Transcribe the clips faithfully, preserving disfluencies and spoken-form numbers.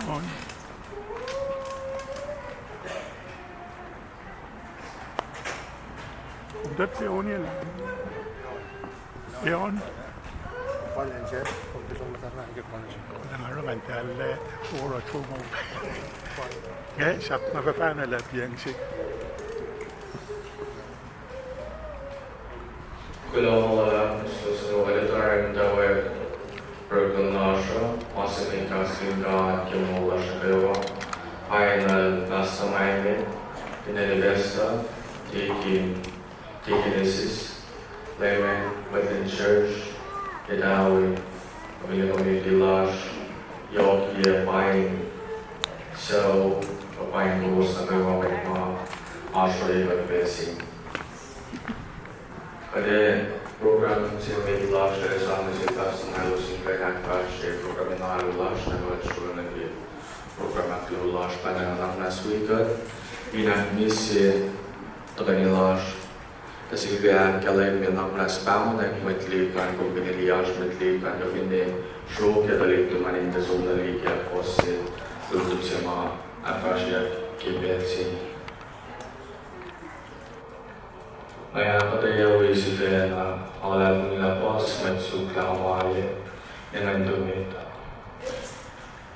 On. Kom tuh pe on el? Eon? Kom tuh soma tarna ke pon. Kom tuh nga rongan tahl lah oruh soma. Nge sap na pa pahna lah piang se. Kuloh ma luhlahp, suc kuht etuh in tari program lasr uh, ma se met kahs luhn God ke moul lasr nuh kwewa. Pwacyena pastor ma inge, ine pastor, deacon, deaconesses, laymen, mwet luhn church, etawi, family community lasr, yohk ye paing, so, paing kowos nuh kwewa mwet ma oasr ohiyac kuht pacl se inge. Kuht ac program se met lasr uh sang nuh sel pastor ma elos in kuh in ahkfahsrye program in alu lasr, na kuht sruok nuh ke program ahkluo lasr, pa na nuhnak muhnahs wi kuht in ahkmihsye tuhkweni lasr. Tuh sifilpac ahkkahlwemye nuhnak muhnahs pahngon mwet luhk an, company lasr, mwet luhk an, kuh finne sruokyac tuhlihk luhman in tuh som nuh liki ahkfohsye lutlut se ma ahkfahsryeyuck ke pacl se inge. Nga ahkuhtweyac wi sifacna, nga luhlahlfongi lah puhs mwet suk lah ma inge, ngan tuh met.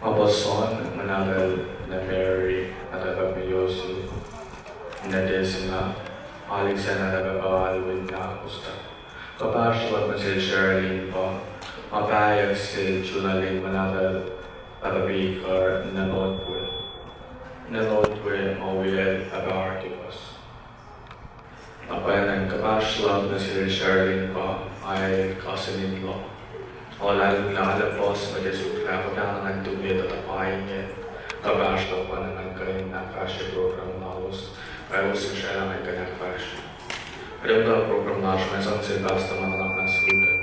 Nga puhs Son, nahtuhl Mary, nahtuhl Pahpah Yosi, nahtuhl Tesina, Alex, nahtuhl Pahpah Alwin, na Gusta. Kuhpahsr luhk nuh sel Sherlyn pa, ma pahyuck sel Jonalyn, ma nahtuhl Pahpah Baker, na Northway. Na Northway, ma wiyacl Pahpah Articus. Na pwacnwacng kuhpahsr luhk nuh sel Sherlyn pa, ac cousin-in-law. Nga luhlahlfongi lah puhs mwet suk lah kuht ac ngan tuh met tuh pa inge. Kuhpahsr luhk pa ngan kuh in ahkfahsrye program lalos. Ac elos in sraclah ngan kuh in ahkfahsrye. Kuht ac muhta program lasr, ngan sang sel pastor ma nuhnak muhnahs wi kuht.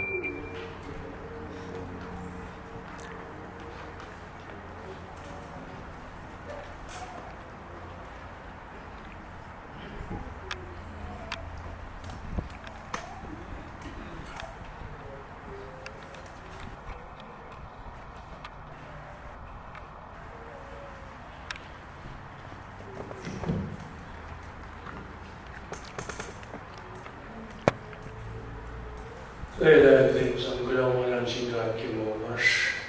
Lwelah kuht in sang kuloh ma luhlahp sin God ke moul lasr.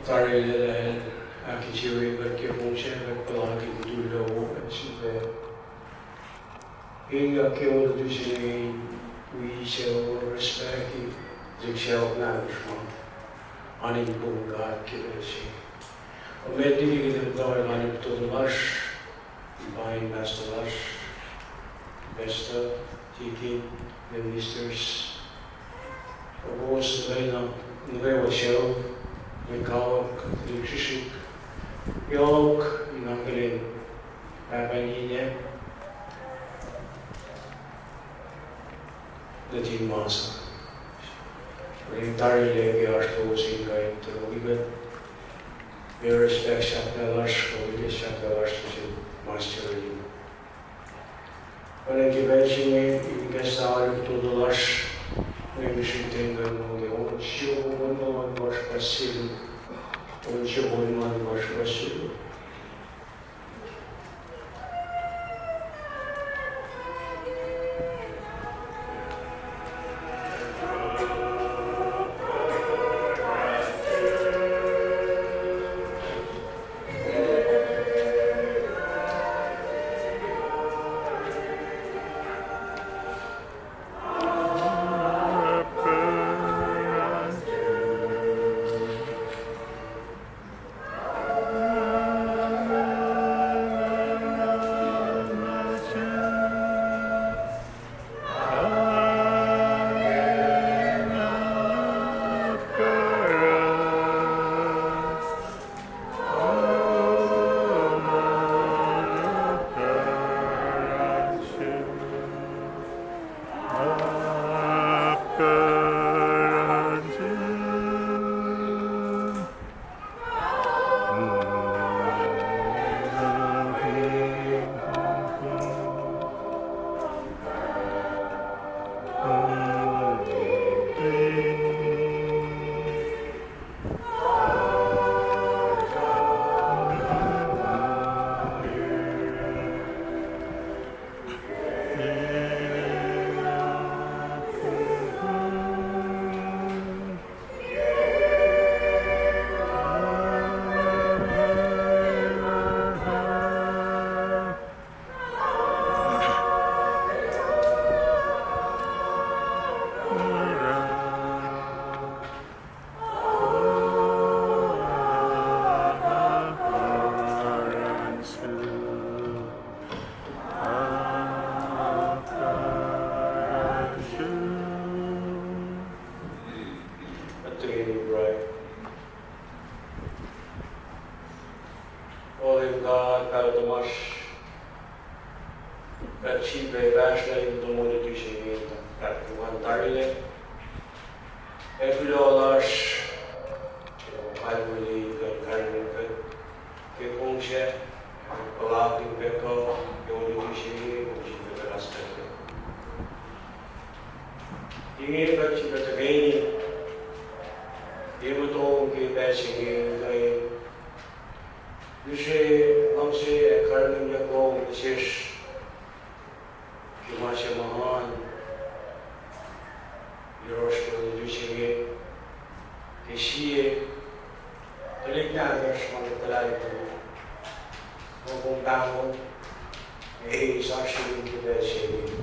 Tari lwelah El ahkinsewowoye kuht ke fong sac, kuht puhlakihn tulowo ac sifilpac in ahkkweye lutlut se inge, wi sucu respect, in siyuck nahtuhsr ma oan in pom God ke pacl se. Kom met liki kuht in tari ngan in pahtuhlah lasr, in paing pastor lasr, pastor, deacon, ministers, kowos nuh kwewa, nuh kwewa sucu, mwet kawuck, tuhlihk srihsrihk, yohk in akihlen pahpah ninac nuhtin masap. Kuht in tari lah ke oasr lowos in kuh in tuhkuh wi kuht, respect sahflah lasr, kuh wi sahflah lasr nuh sin master in. Oacna ke pacl se inge, in kahs lal pahtuhlah lasr, nga srihke in kuh in lohng on soko ma luhn lasr pac sel, on soko ma luhn lasr pac sel. O Leum God, Pahpah tuhmasr, kuht sifilpac fahsrlah in tuh moli tui se inge, kuht kuh in tarilac. Ac kuloh lasr, kalweni kuht, kalweni kuht ke kom sac, puhlakihn pac kuh ke moli tui se inge, kom sifilpac puhsisacl. Inge kuht sifilpac tuhkweni ye muhtom ke pacl se inge, kuh in use luhngse ac karihngihnyuck lom nuh sesr ke ma se ma oan yohrohsr ke moli tui se inge, ke sie tuhlihk nahtuhsr ma kuht luhlahlfongi muh kom pahngon ac eis oasr yurin ke pacl se inge.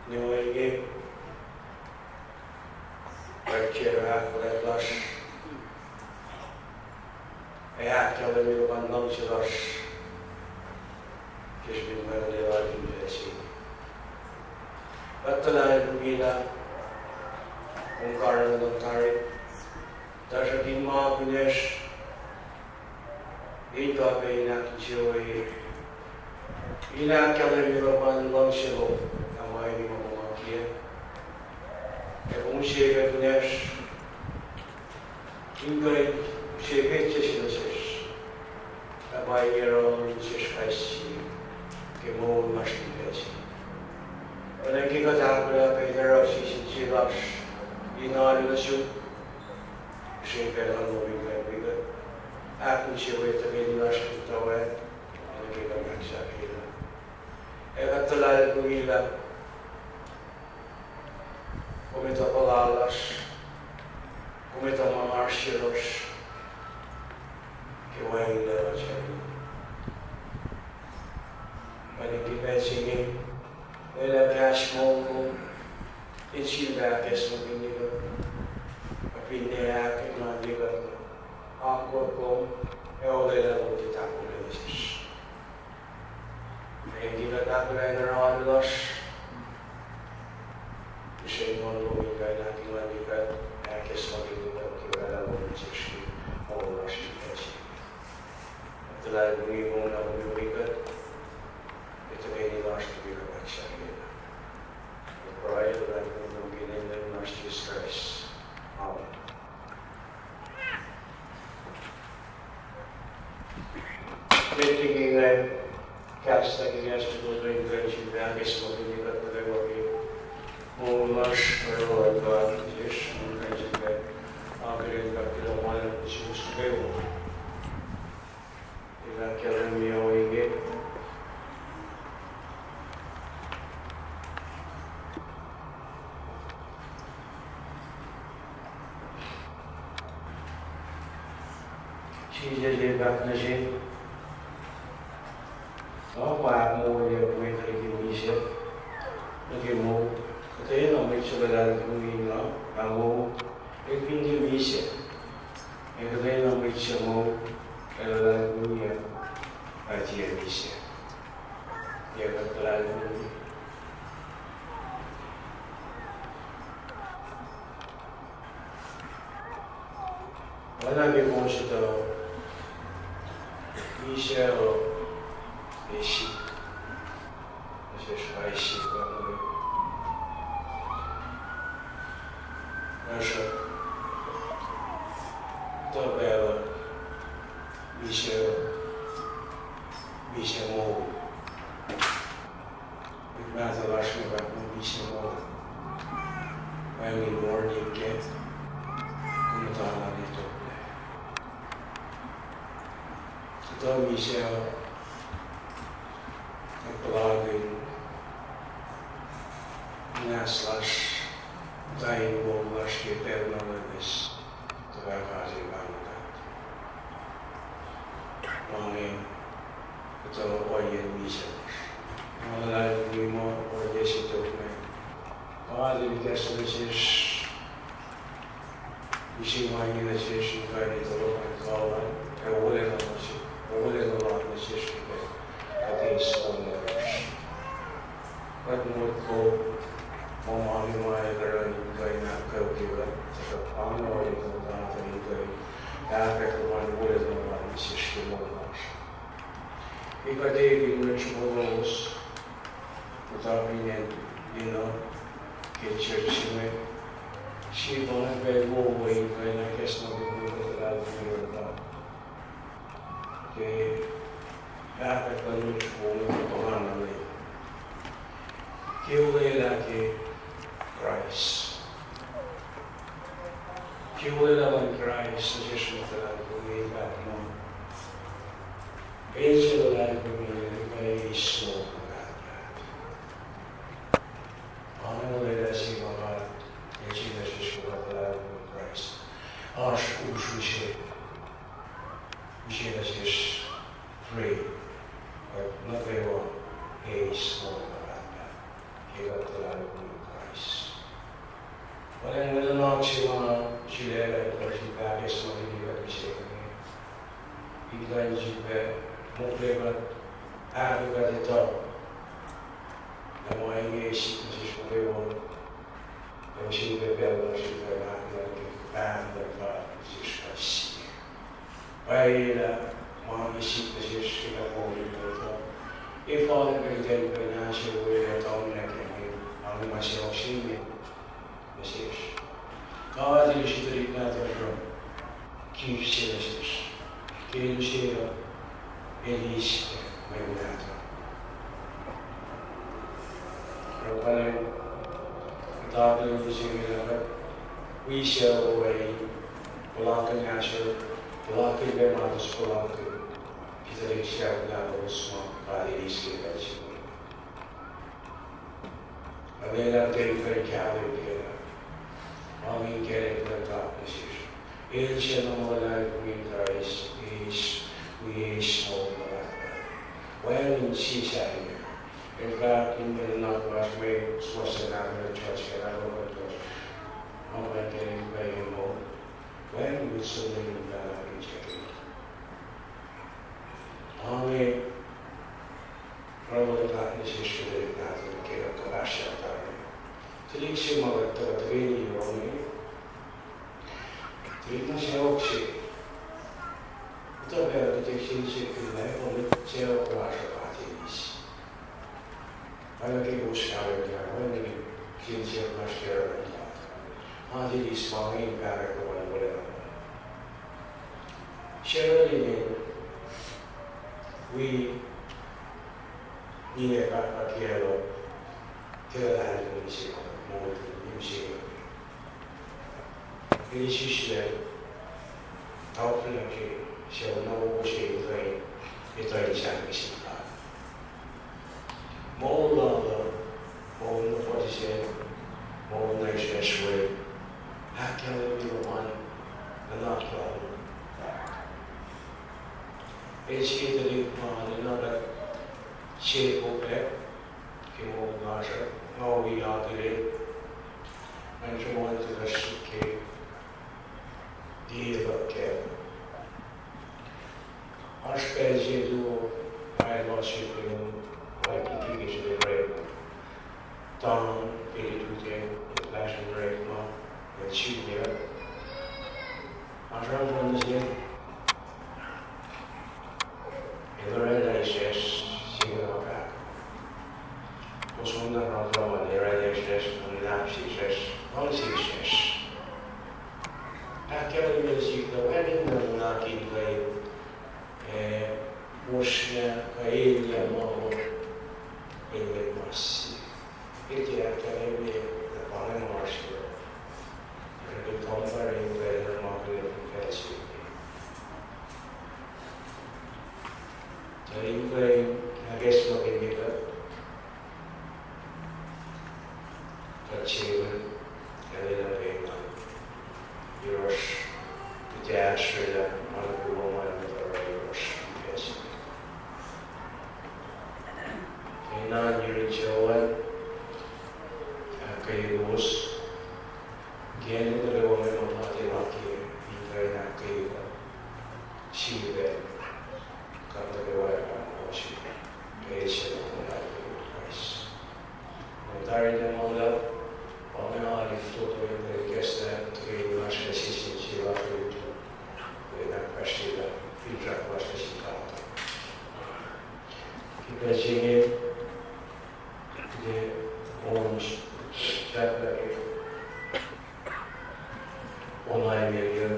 Ne ohinge, kuht ke ahkfuhlwact lasr ac ahkkahlwemye luhpan luhngse lasr ke srihpen mwet lwelah in pacl se inge. Kuht luhlahlfongi lah kom karihngihn tari, tuhsruhk in ma kunacsr, in kuh pac in ahkinsewowoye, in ahkkahlwemye luhpan luhngse lom, na ma inge ma kom akiyac. Ac kom use pac kunacsr in kuh in use petsac se nuh sesr, ac pa inge oruh nuh sesr kais sie ke moul lasr in pacl se inge. Oacna ke kuht ahkolah pac in oruh sie sin sie lasr in alu nuh sum, use pacl lom in kuh in wi kuht, ahkinsewowoye tuhkweni lasr ke kuht oacna ke kuht ahksahfyelah. Ac kuht luhlahlfongi lah kom etuh puhla lasr, kom etuh ma oasr yohrohsr ke wacngihnlac lasr uh. Oacna ke pacl se inge, lwelah kahs lom in sifilpac ahkacsmakihnye kuht, ac finne ahkenganye kuht, akwuck kom, ac olwelah lom ke tahfonglac nuh sesr. Ac ke kuht ahkolah in oruh alu lasr, use Nguhn lom in kuh in ahkenganye kuht, ahkacsmakihnye kuht ke olwelah lom nuh sesr ke moul lasr in pacl se inge. Kuht luhlahlfongi muh kom wi kuht, ke tuhkweni lasr tuh ke kuht ahksahfyelah. Kuht pruhe luhlahlfongi ke inen Leum lasr Jisus Kraist. Amen. Met liki nga kahs nuh ke kahs nuh ke kuht sifilpac ahkacsmakihnye kuht nuh kwewa ke moul lasr, oruh God sesr, in kuht sifilpac akihlen God ke luhpan ma luhlahp nuh suwos nuh kwewa. Elah ahkkahlwemye ohinge. Jisus el fahk nuh se, nga pa ahkmoulyak mwet liki misac nuh ke moul. Kuhtwena mwet suc luhlahlfongi nga, ac moul, el fin tiac misac. Ac kuhtwena mwet suc moul ac luhlahlfongi, ac tiac misac. Ac kuht luhlahlfongi. Oacna ke kom etuh, misac uh ac sik nuh sesr kais sie pa inge. Tuhsruhk kuhtuh pacl uh misac, misac moul. Mwet mahtuh lasr inge fahk muh misac moul. Wacngihn warning kac, kom muhtana in toplah. Kuhtuh misac uh ac puhlakihn muhnahs lasr, muhta in wo lasr ke pacl na loeloes, tuhfah God El pahngon kuht. Ma inge kuhtuh ohiyacn misac lasr. Nga luhlahlfongi muh ohiyac se tok inge God El ikacslah nuh sesr use ma inge nuh sesr in kuh in etuh luhpan kawuck, ac wolacna nuh sesr, wolacna lal nuh sesr ke pacl kuht eis moul lasr. Kuht motko muh ma inge ma El oruh in kuh in ahkkweye kuht, tuhsruhk pa inge ohiyac luhn God in kuh in ahkkweye luhpan wolacna lal nuh sesr ke Ke kuht eis in riti molos, kuht akihlen, you know, ke church se inge, sie ma pacl wowo in kuh in ahkacsmakihnye kuht luhlahlfongi luhn God. Ke pahpah kuh in riti molos, kuht oruh na me. Ke olwelah ke Kraist. Ke olwelah luhn Kraist nuh sesr mwet luhlahlfongi, el fahk muh, El se luhlahlfongi, el fah eis moul ma pahtpaht. Pa inge olwelah se ma God El sang nuh sesr ke kuht luhlahlfongi Kraist. Oasr usruse, use nuh sesr, pray, kuht nuh kwewa eis moul ma pahtpaht ke kuht luhlahlfongi Kraist. Wacngihn mwe nuhnak se ma sulaclah in kuh in ahkacsmakihnye kuht mihsenge, in kuh in sifilpac mokle kuht, ahkkuht etuh lah ma inge sik nuh sesr nuh kwewa, ac sifilpac pacl lasr in kuh in ahkkweye pahng luhn God nuh sesr kais sie. Pwacye lah ma inge sik nuh sesr ke kuht moul in etuh, ac fal pac kuht in kuh in ahsor welah tong na kac, ma inge ma se oasr inge nuh sesr. God El use tuhlihk nahtuhsr uh, gift se nuh sesr. Ke El use uh, El eis mwe nahtuhl. Oruh pa inge, kuht akihlen mihsenge lah kuht wi sucu uh, puhlakihn ahsor, puhlakihn pac ma elos puhlakihn ke tuhlihk sahyac lalos ma God El eis ke pacl se inge. Ac lwelah kuht in kuh in kahlwem kac lah ma inge inkacnek luhn God nuh sesr. El se ma luhlahlfongi Kraist, eis, wi eis moul ma pahtpaht. Wacngihn sie sahyac, el fahk in mwe nuhnak lasr, mwe suwohs nahtuhsr, church ke nahtuhsr, ma pa inge inkacnek moul. Wacngihn mwet soenna in pahlah ke church. Pa inge oruh luhn God nuh sesr ke tuhlihk nahtuhl ke kuht kuhpahsryang tari. Tuhlihk se ma kuht tuhkuh tuhkweni yohrohng, tuhlihk na sacohk se. Kuhtuh pacl kuht eis siyuck lah, kom sacohk lasr uh, God El eis. Pacl nuh ke kowos kahlwem lah wacngihn siyuck lasr ke oruh luhn God. God El eis ma inge in pahngon wolacna. Sarah el wi ninac pahpah kiyacl uh, ke luhlahlfongi se ma moul in mihsenge. El sislah, taufuhlah ke sucu na wowo se in kuh in etuh in sang nuh sin God. Moul lal uh, moul na puhsisacl, moul na israsr we, ahkkahlwemye luhpan nuhnak lal uh. El sie tuhlihk ma nuhnak se kopac ke moul lasr uh, nga wi akihlen, ngan sruhmuhn tuhkuh srihk ke tiac luhk kac. Oasr pacl se luo, ma el lohsr sifilpac, ma el kiki ke sifilpac, tang ke lututacng, fahsr in orekma, el senior. Oasr sramsram nuh sel, el oraclah israsr se inge ma paht. Kowos na sramsram an, el oraclah israsr, el oraclah israsr, luhngse israsr. Ahkkahlwemye sihk lah wacngihn nuhnak in kuh in, eh, fosrngah kuh elyah ma, el mwet mas se. El tiac ahkkahlwemye lah pa inge ma oasr yohrohl. Oasr ke compare in kuh in nuhmakihn fin facl se inge. Tuh in kuh in ahkacsmakihnye kuht, kuht se inge, ac lwelah pacna yohrohsr, kuht ac ahsrwelah ma nuh kwewa ma el muhta yohrohsr in facl se inge. Enenuh in yurin sucu an, ahkkweye kowos, ke acn nuh kwewa ma ma pahte laki, in kuh in ahkkweye kuht, sifilpac kuht nuh kwewa ac pahngon sifilpac, ke el se ma luhlahlfongi Kraist. Nga tari na ma luhlahp, pa inge alu fototo in kuh in kahslah tuhkweni lasr ke sesin se lasr uh, ke in ahkfahsryelah finsrak lasr nuh sin God. Pacl se inge, ke on sahflah ke on America,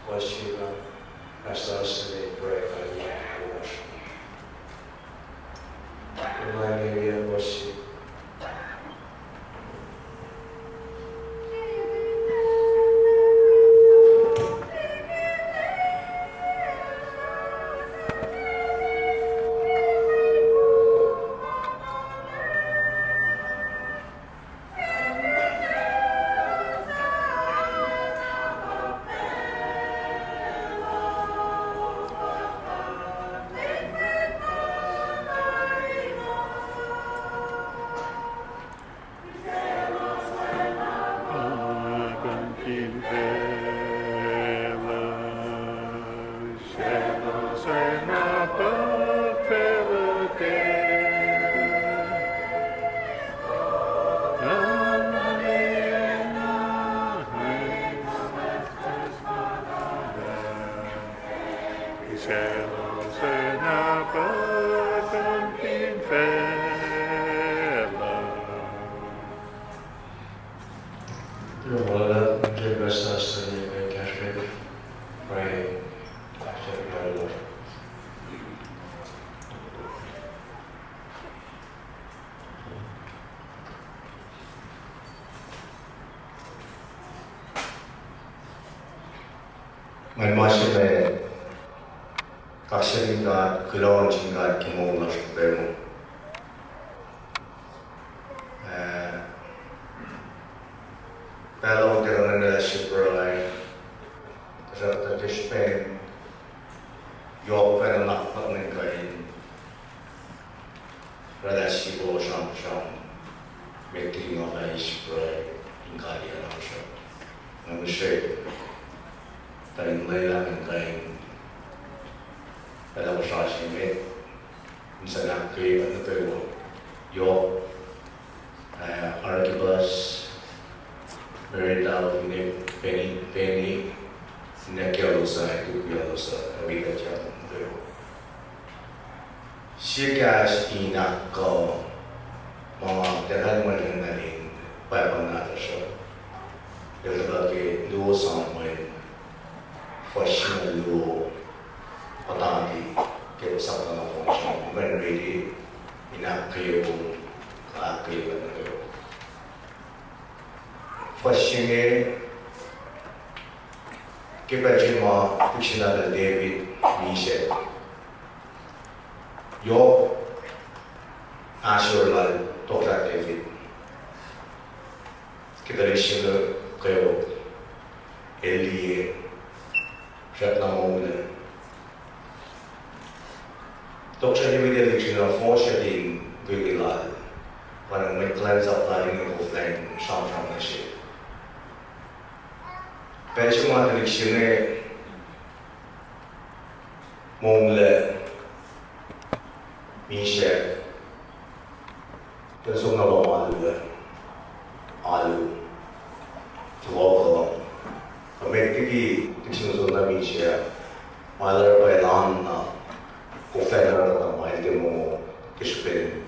fuhs se na, Pastor Austin el pruhe kac, on America, fuhs se. Mwe ma se ma kaksakihn God, kuloh sin God ke moul lasr pacl. Ah, pacl uh tiac ngan lasr pruhe, tuhsruhktuh ke srihpen yohk pacna nuhnak luhk nuh kain oraclah sifil sramsram, met liki nga fah eis pruhe in kaliyac lasr uh. Nga ngihsre tuh in lwelah in kuh in pacl uh srasr met in sang ahkkweye kuht nuh kwewa. Yohk, ah, Archibus, Mary Dao, finne Penny, Penny, finne Kelosa, Kelosa, ah, wi kuht nuh kwewa. Sie kahs in ahkkuh ma nga tiac kuh in muhlkuhnlah in pwacpa nahtuhsr uh. El tuhkuh ke luo Samuel, fuhs singucul luo, puhtati ke sapta nohfohn sramsram, mwe riti in ahkkweye, ahkkweye kuht nuh kwewa. Fuhs se inge, ke pacl se ma lihksreni lal David misac, yohk ahsor lal Tohkohsrah David ke tuhlihk se inge kweok el liye, srackna moul ah. Tohkohsrah David el lihksreni fohsracni mukwikwi lal, pa na mwet kuhlwacnsap lal inge koflah sramsram nuh sel. Pacl se ma tuhlihk se inge moul ah misac, el som nuh lohm alu ah, alu, fohlohk uh. Met liki tuhlihk se inge som nuh misac, ma el oruh pa el oanna, koflah oruh na ma el tiac mongo ke srihpen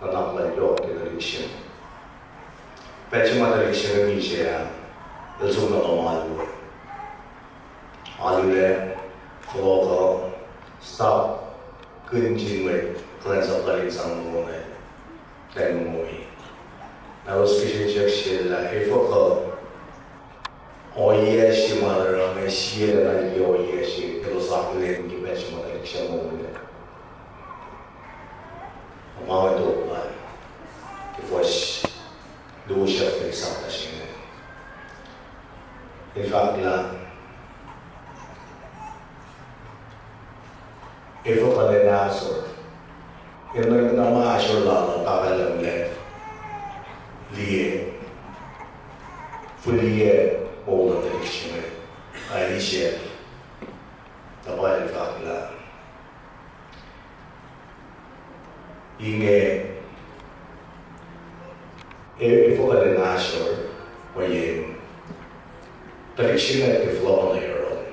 nuhnak lal yohk ke tuhlihk se inge. Pacl se ma tuhlihk se inge misac ah, el som nuh lohm alu ah. Alu ah, fohlohk uh, stop kihn sin mwet kuhlwacnsap lal in sang mongo, kuh in mongo. Na elos kihsen siyuck sel lah efuh kuh ohiyac se ma el oruh inge, sie liki ohiyac se elos akihlen ke pacl se ma tuhlihk se inge moul ah. Ma inge top lal ke fuhs luo se ke sapta se inge. El fahk lah efuh kuh lwen ahsor. El nuh, nuh ma ahsor lal uh, pahpah lal uh liye, fihliyac moul luhn tuhlihk se inge, ac eisyac, na pa el fahk lah inge, e, efuh kuh lwen ahsor, mweyen tuhlihk se inge tiac fohlohk nuh yohrohl,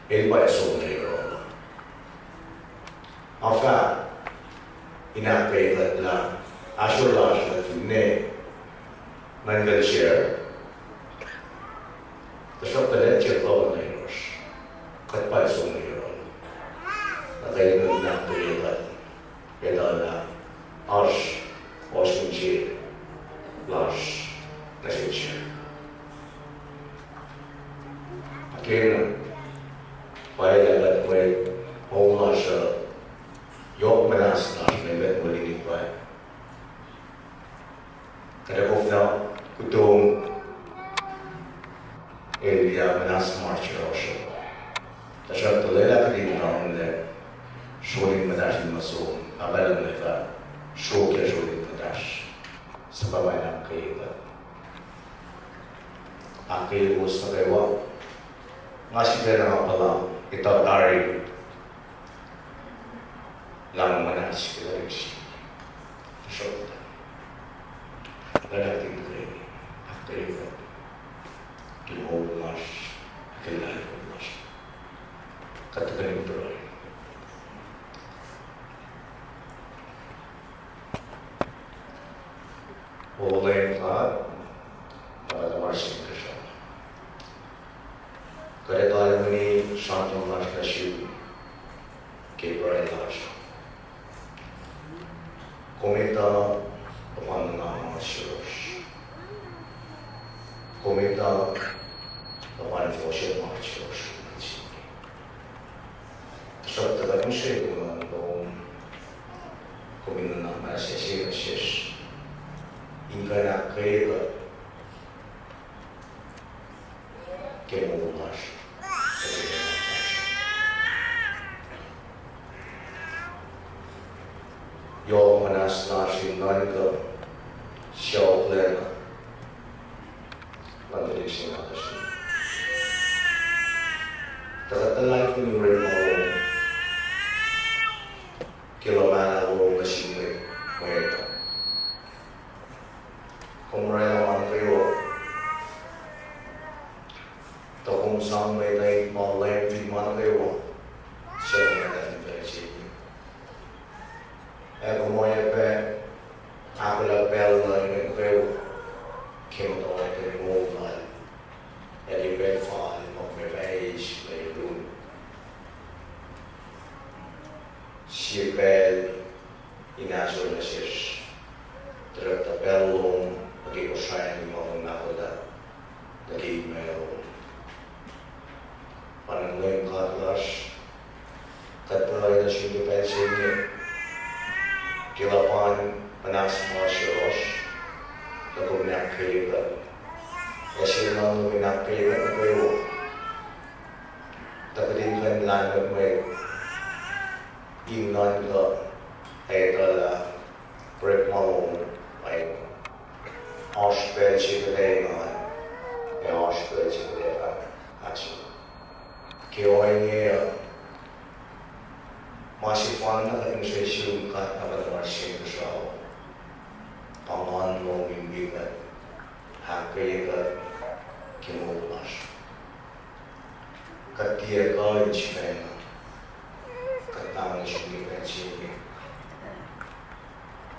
el pa som nuh yohrohl. Nga fahk, in ahkkweye kuht lah asor lasr uh finne nuhnkuh share, tuhsruhktuh lah tiac kuh na yohrohsr. Kuht pa som nuh yohrohl. Na kuht in ahkkweye kuht, etuh lah oasr ohsun se lasr nuh sin share. Akena, pwacye lah kuht mwet moul lasr uh, yohk muhnahs lasr, mwet molin in pwacye. Kuht ac koflah kutong elyah muhnahs ma yohrohsr uh. Tuhsruhktuh lwelah kuht in nuhnlah sronin muhtahsr in nuh sum, apalem lwelah sruokyac sronin muhtahsr, suhpwacma in ahkkweye kuht. Ahkkweye kowos nuh kwewa. Nga sifacna puhla etuh tari lah muhnahs ke lwen se. Tuhsruhktuh lwelah kuht in pruhe, ahkkweye kuht ke moul lasr, ke luhlahlfongi lasr. Kuht tuhkweni pruhe. O Leum God, Pahpah tuhmasr Inkuhsrao, kuht ac kalweni sramsram lasr nuh sum ke pruhe lasr. Kom etuh luhpan nuhnak ma yohrohsr. Kom etuh luhpan fosrngah ma yohrohsr. Tuhsruhktuh kuht mihsre kom nuhnak lom, kom in nuhnak muhnahs se nuh sesr in kuh in ahkkweye kuht ke moul lasr. Yohk muhnahs lasr in nuhnkuh suc oaklacna luhn tuhlihk se nahtuhsr. Tuh kuht luhlahlfongi orekma lom ke luhmahlah lom nuh sin mwet, mwet uh. Kom oraclah ma nuh kwewa. Tuh kom sang mwet uh in ma lem fin ma nuh kwewa suc kom oraclah fin pacl se inge. Ac kom oacyacpac ahkolah pacl luhn mwet nuh kwewa ke muhtuhnfacl moul lal, ac ke pacl fal ma kom ac fah eis nuh yurum. Sie pacl in ahsor nuh sesr, tuhsruhktuh pacl lom nuh ke Kosrae ma kom ahkolah nuh ke imac lom. Pahpah Leum God lasr, kuht pruhe nuh sum ke pacl se inge ke luhpan muhnahs ma yohrohsr, tuh kom in ahkkweye kuht. Ac sie luhn lom in ahkkweye kuht nuh kwewa, tuh kuht in kuh in lahlmwetmwet in nuhnkuh ac etuh lah orekma lom pa oasr pacl se kuht ac engan, ac oasr pacl se kuht ac fah ahsor. Ke ohinge uh, ma sefanna kuht mihsre sum God Pahpah tuhmasr Inkuhsrao, pa nguhn lom in wi kuht, ahkkweye kuht ke moul lasr. Kuht tiac kuh in sifacna, kuht pahng nuh sum ke pacl se inge.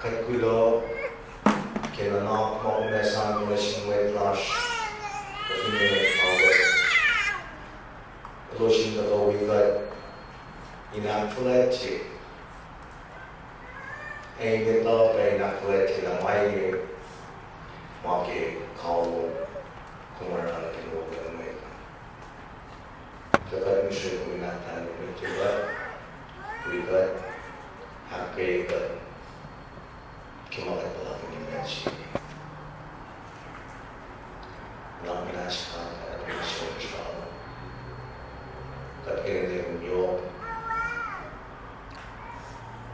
Kuht kuloh ke nuhnak ma kom sang nuh sin mwet lasr, kuh fin mwet ma elos in tuhkuh wi kuht in ahkfuhlwactye, ac in etuh pac in ahkfuhlwactye lah ma inge ma ke kahlwem kom oraclah ke moul luhn mwet. Tuh kuht mihsre kom in ahktahl nuh met ke kuht, wi kuht, ahkkweye kuht ke ma kuht puhlakihn ke pacl se inge. Nuhnak muhnahs God, kuht mihsre kuht, kuht enenuh in yohk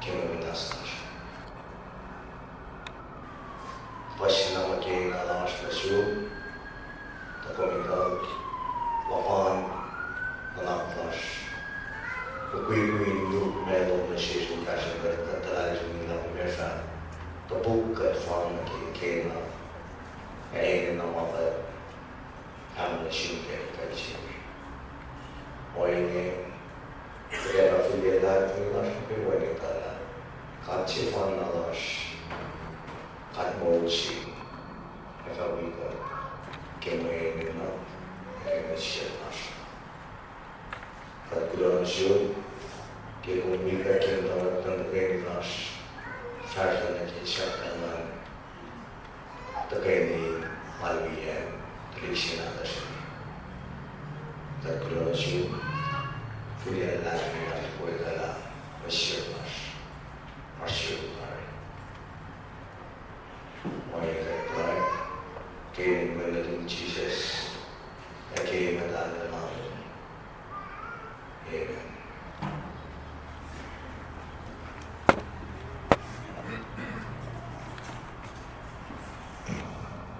ke ma muhnahs lasr. Puhsisacl na ma ke na lasr nuh sum, tuh kom etuh luhpan nuhnak lasr. Mukwikwi in nuhnak lom nuh sesr in kahsruh kuht, kuht luhlahlfongi lah kom ac fah topuk kuht fal nuh ke kena ac enenuh ma kuht pahng nuh sum ke pacl se inge. Ohinge, kuht ac fah fihliyac luhlahlfongi lasr nuh kwewa in etuh lah God sefanna lasr, God moul se, ac fah wi kuht ke mwe enenuh, ac ke mwe siyuck lasr. Kuht kuloh nuh sum ke kom wi kuht ke muhtwacwacack luhn tuhkweni lasr, fahsrlah nuh ke siyuck luhn tuhkweni ma liyacacng, tuhlihk se nahtuhsr inge. Kuht kuloh nuh sum, fihliyac luhlahlfongi lasr, kuht kuloh nuh sum, oasr sum tari. Ma inge kuht pruhe ke inen Wen nuhtum Jisus, ac ke inen Muhtahl Alu. Amen.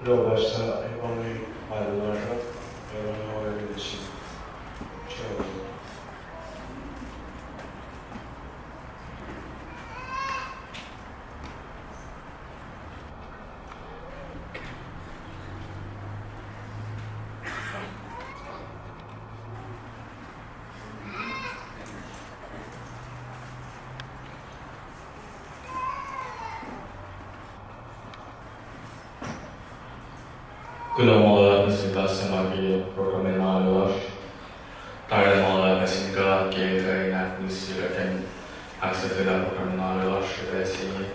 Lowos, uh, ewange alu lasr uh, ewange oruh sin. Kuloh ma luhlahp nuh sin God se ma ke program in alu lasr. Tari ma luhlahp nuh sin God ke kuh in ahknwacsnwacsye kuht in ahksahfyelah program in alu lasr ke pacl se inge.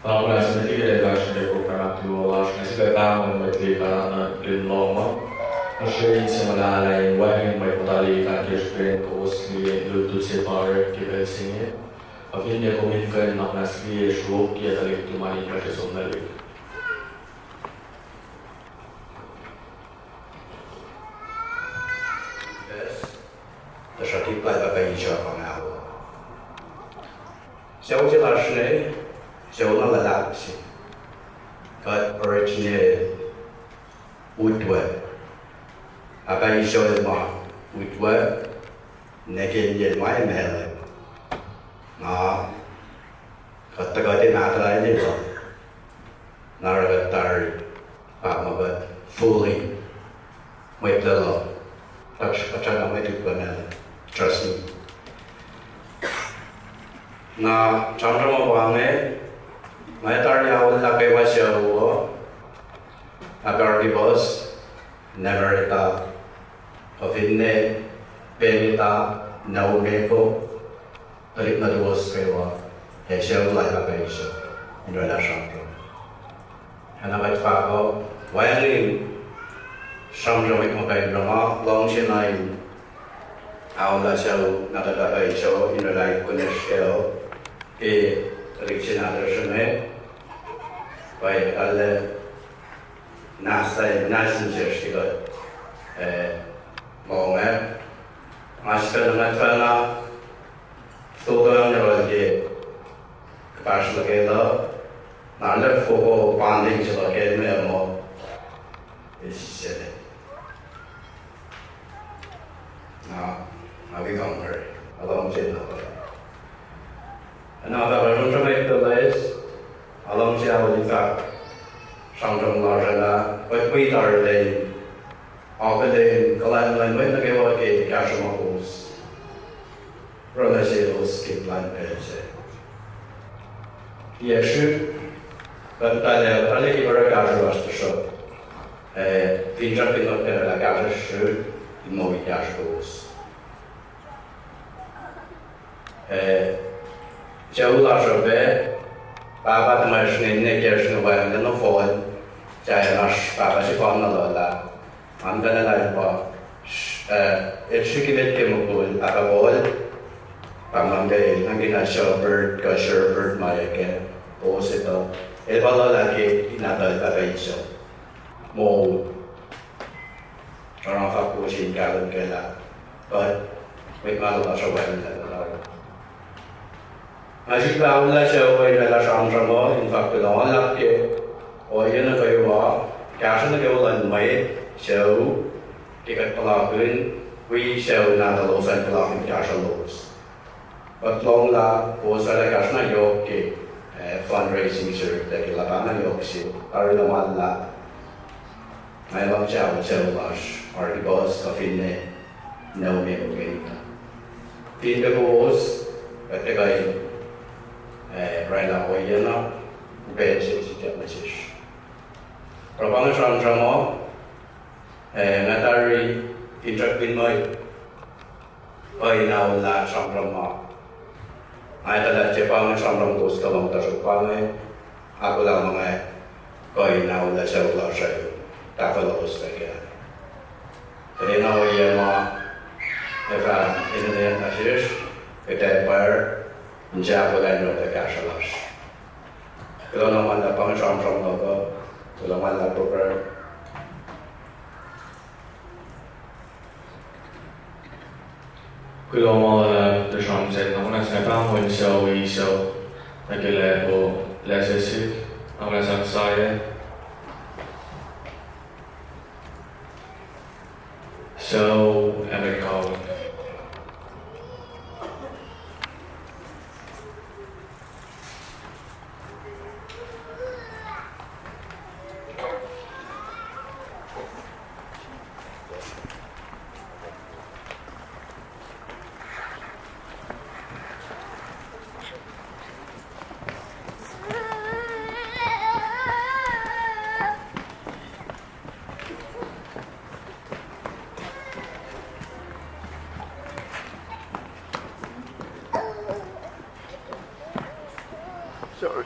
Nga kuloh nuh sin mwet liki kuht in kahsruh ke program ahkluo lasr, nga sifilpac pahngon mwet liki kuht nuh in lohng uh. Nga srihke in se ma lalah in wacngihn mwet muhta liki kuht ke srihpen kowos liye lutlut se pa orek ke pacl se inge. Ac finne kom in kuh in nuhnak muhnahs liye sruok, ac tuhlihk tuhma in kahsruh som nuh liki. Yes. Tuhsruhk ip lal Pahpah Isua pa inge. Sucu se lasr inge, sucu na luhlahp se. Kuht original utwe. Pahpah Isua el ma utwe. Ninac kiyacl ma emel. Na kuht tuhkuh ke mahtuh lal el uh. Na oruh kuht tari pa ma kuht fully mwet lal uh. Kuht, kuht srackna mwet utwe na, trust me. Na sramsram uh pa inge, nga tari aollah kwewa sucu uh, Pahpah Archibald, Nemerita, kuh finne Benita, Naumeko, tuhlihk nuhtuwos kwewa, ac sucu lal Pahpah Isua, in oraclah sramsram. Ac na kuht fahk uh, wacngihn sramsram ma kuh in oruh, nga luhngse na in aollah sucu nahtuhl Pahpah Isua, in oraclah kunacsr sucu, ke tuhlihk se nahtuhsr inge, pwacye, arlac nahs, nahs in sesr ke kuht, eh, lohng ah. Nga sifacna, nga sifacna fototoyang yohrohl ke kuhpahsr luhk uh, na arlac foko bonding se luhk me muh, eh, sisele. Na, na wi kangere, nga luhngse na. Na fahk sramsram ke pacl uh, nga luhngse aol in fahk sramsram lasr uh, kuht wi tari lwen, akihlen kuhlwacng luhn mwet nuh kwewa ke kahsruh ma kowos oruh nuh selos ke plwacn pacl se. Tiac srihk, kuht tuhlac, tuhlac ke oruh kahsruh lasr tuhsruhk, eh, finsrak in kuht oraclah kahsruh srihk in muh wi kahsruh kowos. Eh, sucu lasr uh pac, pahpah tuhmwacsr inge, ninac kiyacsr inge wacngihnlac nohfohn, sahyac lasr pahpah sefanna lal ah, an pacna lal pa, eh, el srihke met ke mukul, pahpah Paul, pa ma ke, nuh ke na Shepherd, kuh Shepherd ma ke, o se tuh, el pa lal ah ke nahtuhl Pahpah Isua. Moul. Oruh nga fahk kowos in kahlwem kac lah kuht, mwet ma luhn lasr uh wacngihnlac lal. Nga sifilpac aollah sucu in oraclah sramsram uh, in fahk kuloh ma luhlahp ke ohiyac nuh kwewa, kahsruh nuh kwewa luhn mwet sucu, ke kuht puhlakihn wi sucu nahtuhlos an puhlakihn kahsruh lowos. Kuht lohng lah kowos oraclah kahsruh na yohk ke, eh, fundraising service ke luhpah na yohk se, tari luhman lah nga luhngse aol sucu lasr, Archibald kuh finne Naomi Benita. Fin pac kowos, kuht tuhkuh in, Eh, oraclah ohiyac na, upac se sikyak nuh sesr. Oruh pa inge sramsram uh, eh, nga tari in srackna kuh in aolla sramsram ma. Nga etuh lah tiac pa inge sramsram kowos kuh ma muhta sruhk pa inge, ahkolah ma nga kuh in aolla sucu lasr uh, tahfuh lowos nuh kac. Kuht enenuh ohiyac ma ac fah enenweyuck nuh sesr, kuht ac pwacr in sahflah in orwaclah kahsruh lasr. Kuloh na ma luhlahp, pa inge sramsram luhk uh, kuloh ma luhlahp program. Kuloh ma luhlahp, tuh sramsram se, nga muhnahs na pahngon sucu, sucu, nuh ke lacpo, lacsack, nga muhnahs sang sahyac. Sucu, Emily Cowan. Sorry.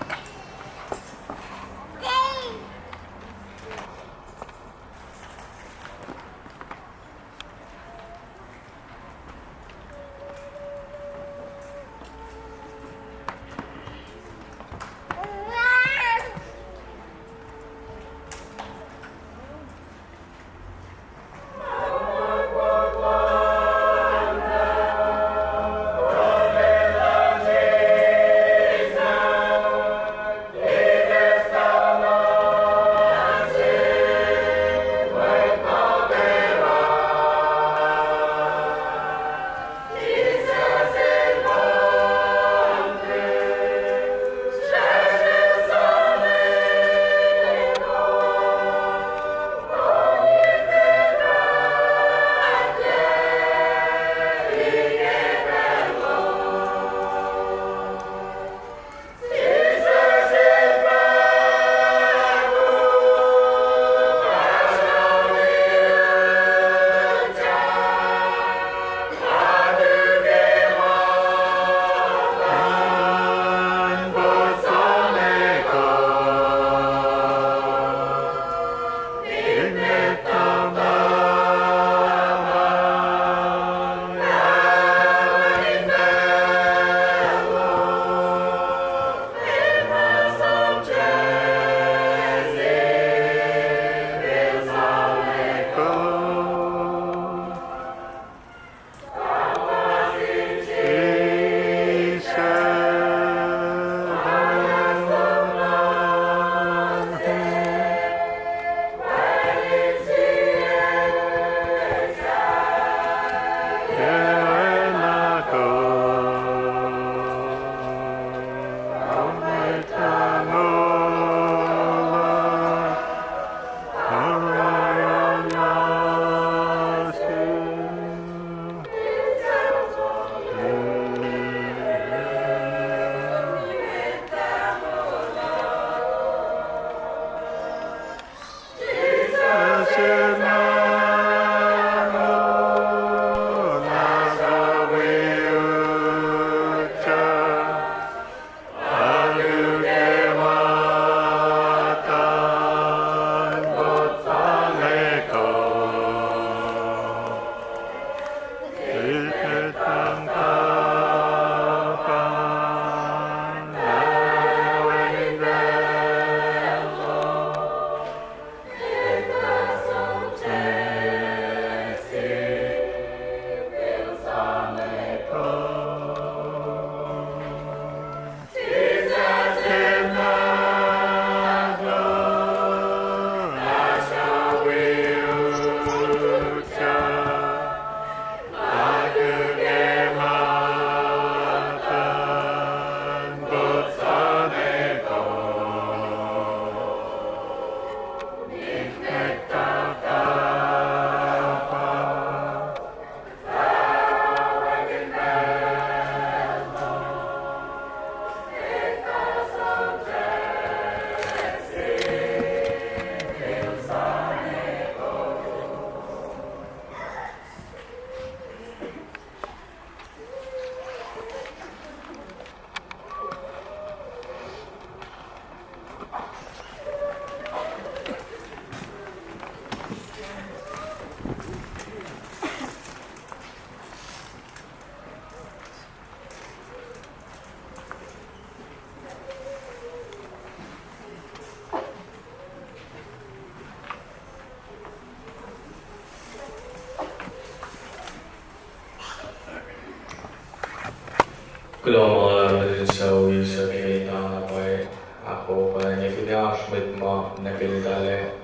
Kuloh ma luhlahp nuh sin sucu, suc ke eltahl na pwacye, ahkoo pwacye, finne oasr mwet ma na ke eltahl ac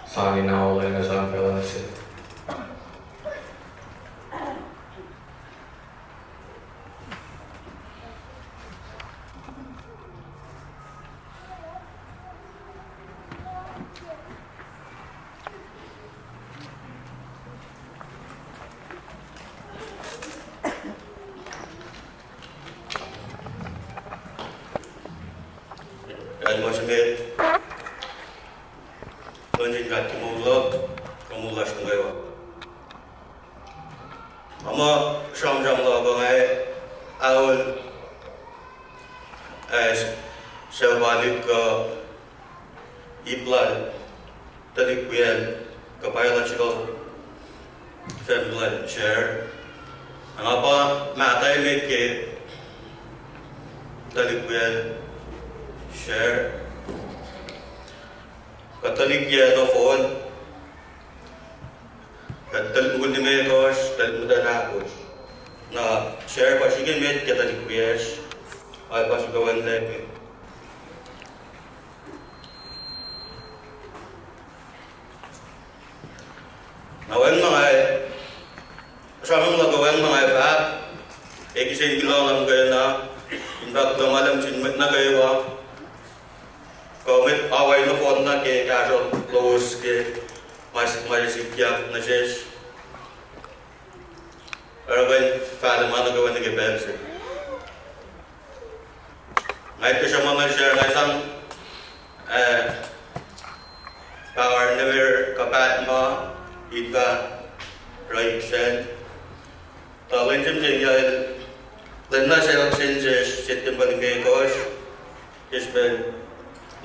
sang in aolah na sang pacl se. Acn ma se met, luhngse God ke moul luhk, ke moul lasr nuh kwewa. Nga muh sramsram luhk uh nga ahol, eh, sucu pahluh kuh ip lal tuhlihk wiyacl kuh biological family lal Sher. Nga pa mahtuh emet ke tuhlihk wiyacl Sher. Kuht tuhlihk yac nohfohn, kuht tuhlihk mukul limekohsr, tuhlihk muhtwacn ahkosr. Na Sher pa srihke met ke tuhlihk wiyacsr, ac pa srihke wen lacme. Na wacngihn ma nga, sramsram luhk uh wacngihn ma nga fahk, ac kihsen kuloh luhk muhkwena, in fahk kuloh ma luhlahp nuh sin mwet nuh kwewa, kuh mwet Hawaii nohfohn na ke kahsruh lowos ke ma, ma sikyak nuh sesr. Oruh kuh in fahlac ma nuh kwewa nuh ke pacl se. Nga ke sruhmuhn nuh Sher, nga sang, eh, power nuh me kuh paht ma in fah oruh ip sacn. Tuh lwen se mihsenge el, lwen na se, lwen se September limekohsr, ke srihpen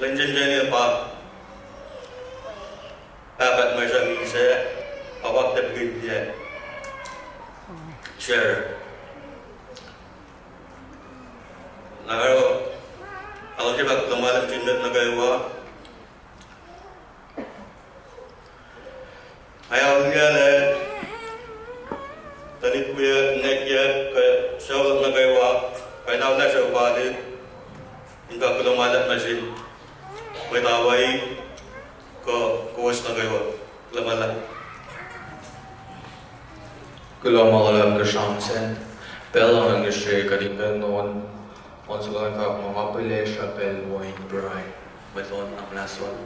lwen se mihsenge pa pahpah mwe srihk se, pa wak tepkihn yac Sher. Na oruh, nga luhngse fahk kuloh ma luhlahp nuh sin mwet nuh kwewa. Nga ahluhkwelah tuhlihk wiyacl, inkacnek, kuh sucu nuh kwewa, kuh in ahluhkwelah sucu pahluh, in fahk kuloh ma luhlahp nuh sin mwet Hawaii, kuh kowos nuh kwewa. Kuloh ma luhlahp. Kuloh ma luhlahp ke sramsram se. Pacl uh ngan ngihsre kuht in kuh in on, on soko in fahk muh nga pihlesruh pacl wo in pruhe. Mwet on na muhnahs on.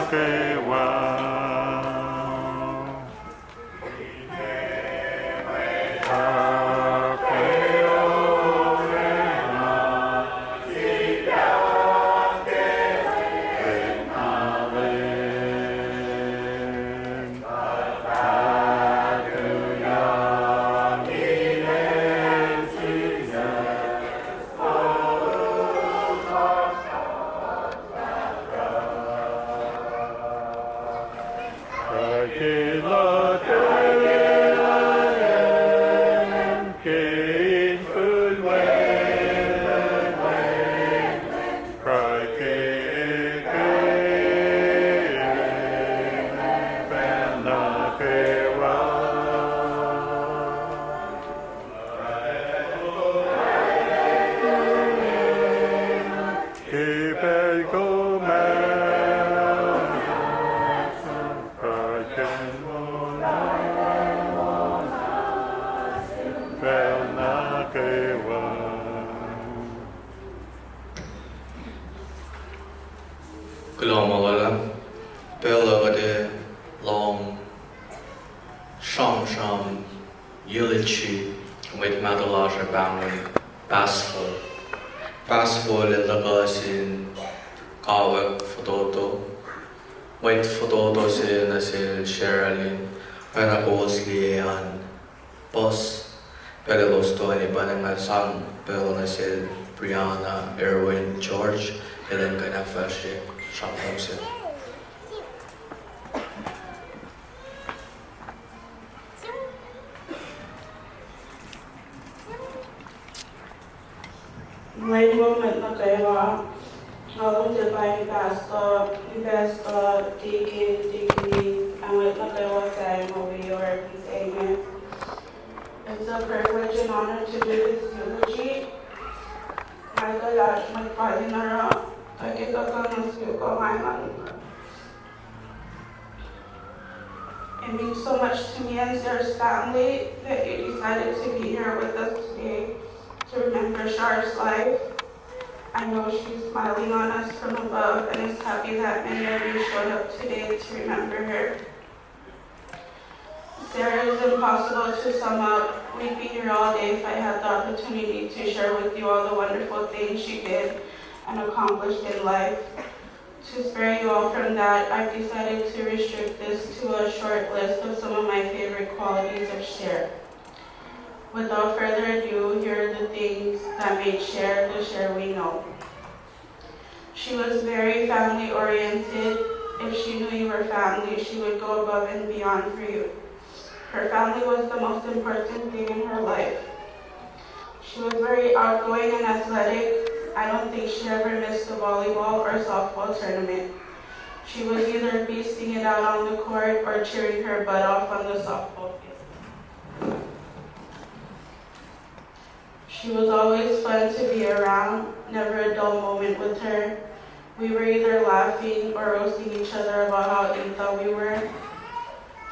kwewa. Kuloh ma luhlahp, pacl uh kuht ac lohng sramsram eulogy, mwet mahtuh lasr ac pahngon Pastor. Pastor el tuhkuh sin kawuck fototo. Mwet fototo se nuh sel Sherilyn, oacna kowos liye an puhs pacl elos toeni, pa inge nga sang pacl nuh sel Brianna, Erwin, George, elan kuh in ahkfahsrye sramsram se. Mweyen wo mwet nuh kwewa, nga lotwelah paing Pastor, Pastor, Deacon, Deaconess, ac mwet nuh kwewa sahyacn wo wi or kihsac inge. It's a privilege and honor to do this eulogy. Nga kuh lasr mwet pahluh in oruh, ac ke kuh kuh nuh suk, kuh ma ma It means so much to me and Sarah's family that you decided to be here with us today to remember Shar's life. I know she's smiling on us from above and is happy that many of you showed up today to remember her. Sarah, it is impossible to sum up. We'd be here all day if I had the opportunity to share with you all the wonderful things she did and accomplished in life. To spare you all from that, I've decided to restrict this to a short list of some of my favorite qualities of Cher. Without further ado, here are the things that made Cher the Cher we know. She was very family oriented. If she knew you were family, she would go above and beyond for you. Her family was the most important thing in her life. She was very outgoing and athletic. I don't think she ever missed a volleyball or softball tournament. She was either beasting it out on the court or cheering her butt off on the softball field. She was always fun to be around, never a dull moment with her. We were either laughing or roasting each other about how ill we were.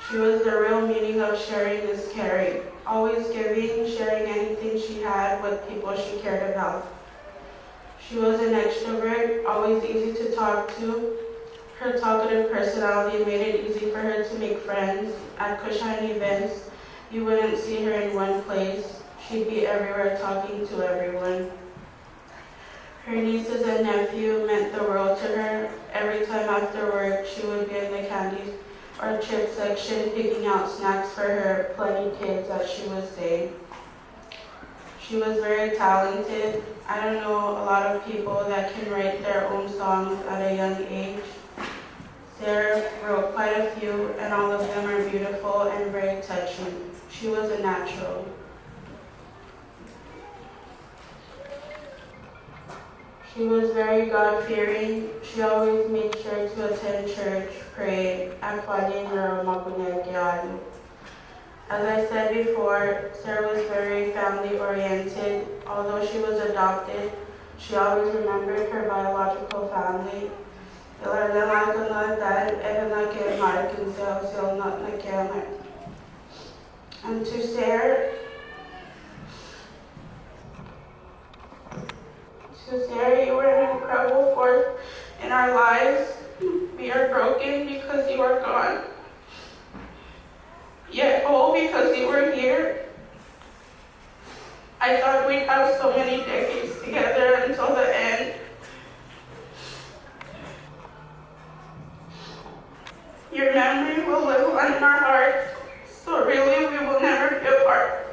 She was the real meaning of sharing is caring, always giving, sharing anything she had with people she cared about. She was an extrovert, always easy to talk to. Her talkative personality made it easy for her to make friends. At Cushatta events, you wouldn't see her in one place. She'd be everywhere talking to everyone. Her nieces and nephew meant the world to her. Every time after work, she would be in the candy or chip section picking out snacks for her plenty kids, as she would say. She was very talented. I don't know a lot of people that can write their own songs at a young age. Sarah wrote quite a few, and all of them are beautiful and very touching. She was a natural. She was very God-fearing. She always made sure to attend church, pray, ac fal in oruh ma kunacl ke alu. As I said before, Sarah was very family oriented. Although she was adopted, she always remembered her biological family. Elan elan kunohkohn, elan ke ma kuh in sel sel nuh nuh ke ma. And to Sarah, to Sarah, you were an incredible force in our lives. We are broken because you are gone, yet whole because you were here. I thought we'd have so many decades together until the end. Your memory will live on in our hearts, so really we will never be apart.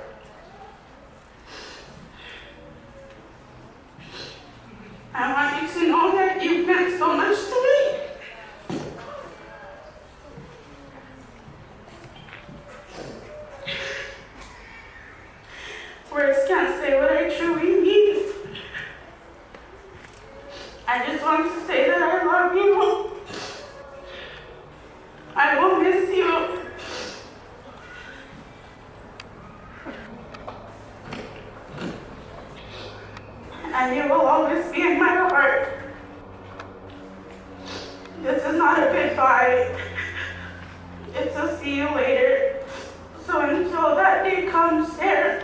I want you to know that you meant so much to me. Words can't say what I truly mean. I just want to say that I love you. I will miss you. And you will always be in my heart. This is not a goodbye. It's a see you later. So until that day comes, Sarah,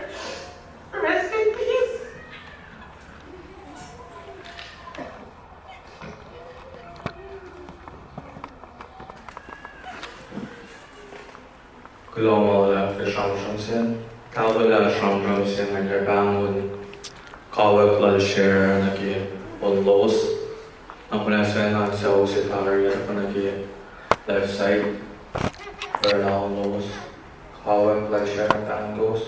rest in peace. Kuloh ma luhlahp ke sramsram se. Tafuh lah sramsram se inge ac pahngon kawuck lal Sharon nuh ke on lowos. Na muhnahs se nga suc use tari uh nuh ke left side. Pacna on lowos. Kawuck lal Sharon, pahngon kowos.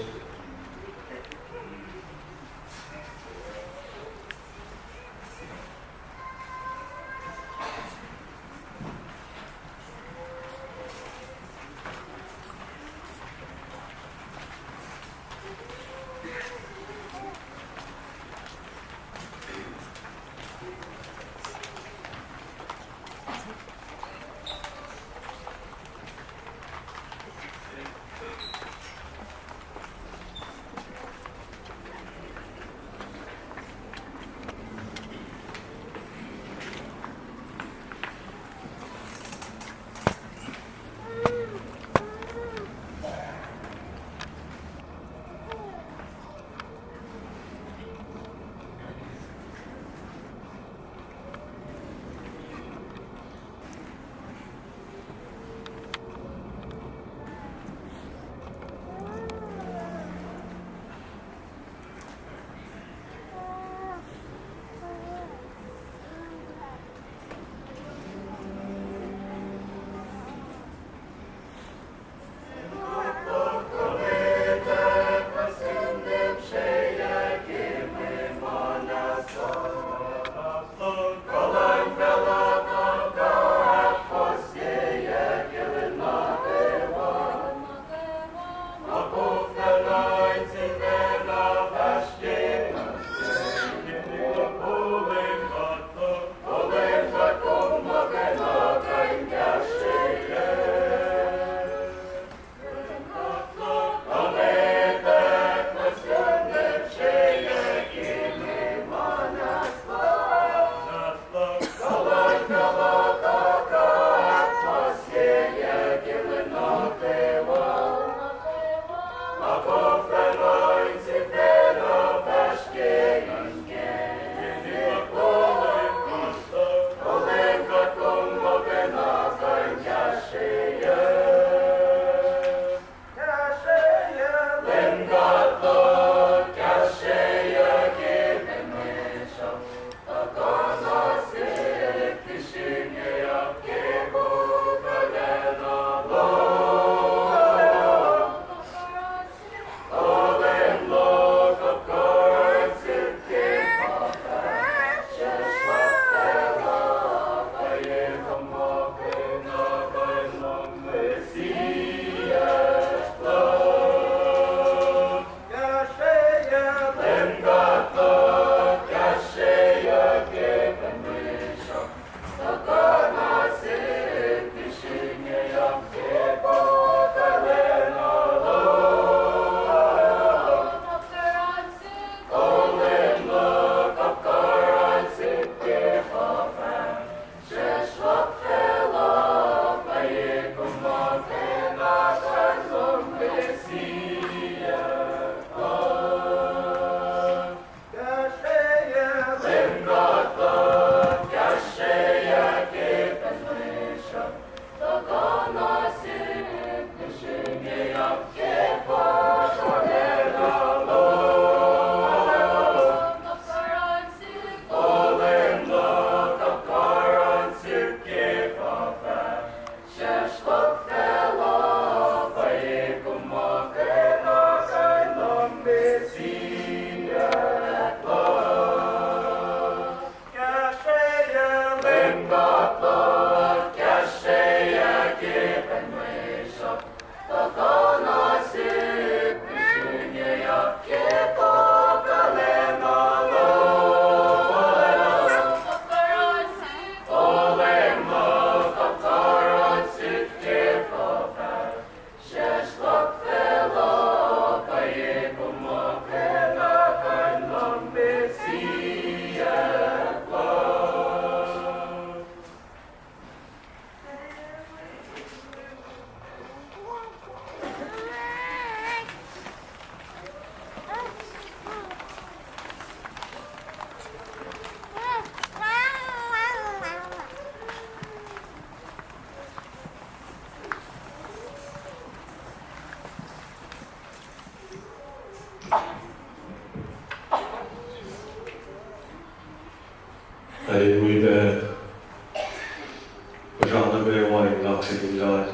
Sramsram nuh kwewa in kaksakihn God.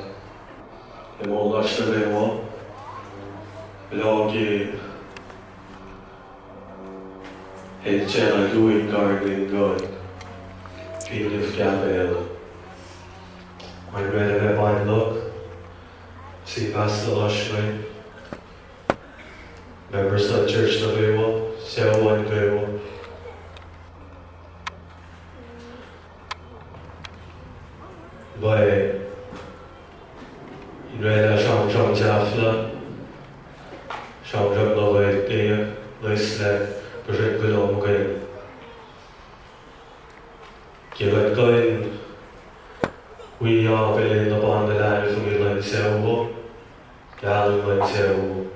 Ac moul lasr nuh kwewa, kuloh ke el tiacna luo in karihngihn God fin lift ke pacl uh. Mwe rana pac luhk sin pastor lasr inge, members luhn church nuh kwewa, sucu an kwewa. Pwacye, in oraclah sramsram sahflah, sramsram na lwelah, lwelah puhsren kuloh muhkwena. Ke kuht kuh in wi akihlen luhpan luhlahlfongi luhn sucu, kahlwem luhn sucu,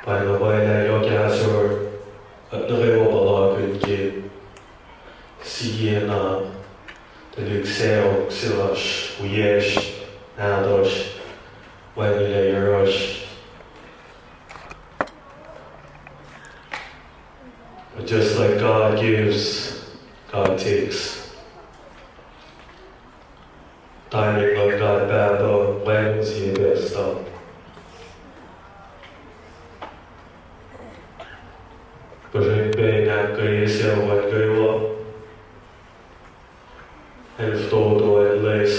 pacna pwacye lah yohk ahsor, kuht nuh kwewa puhlakihn ke sie na tuhlihk sacohk se lasr, wiyacsr, nahtuhsr, wacngihnlac yohrohsr. But just like God gives, God takes. Taimik luhn God Pahpah, Wen sie Pesta. Puhsren pac in ahkkweye sucu an kwewa, acn fototo, acn loes.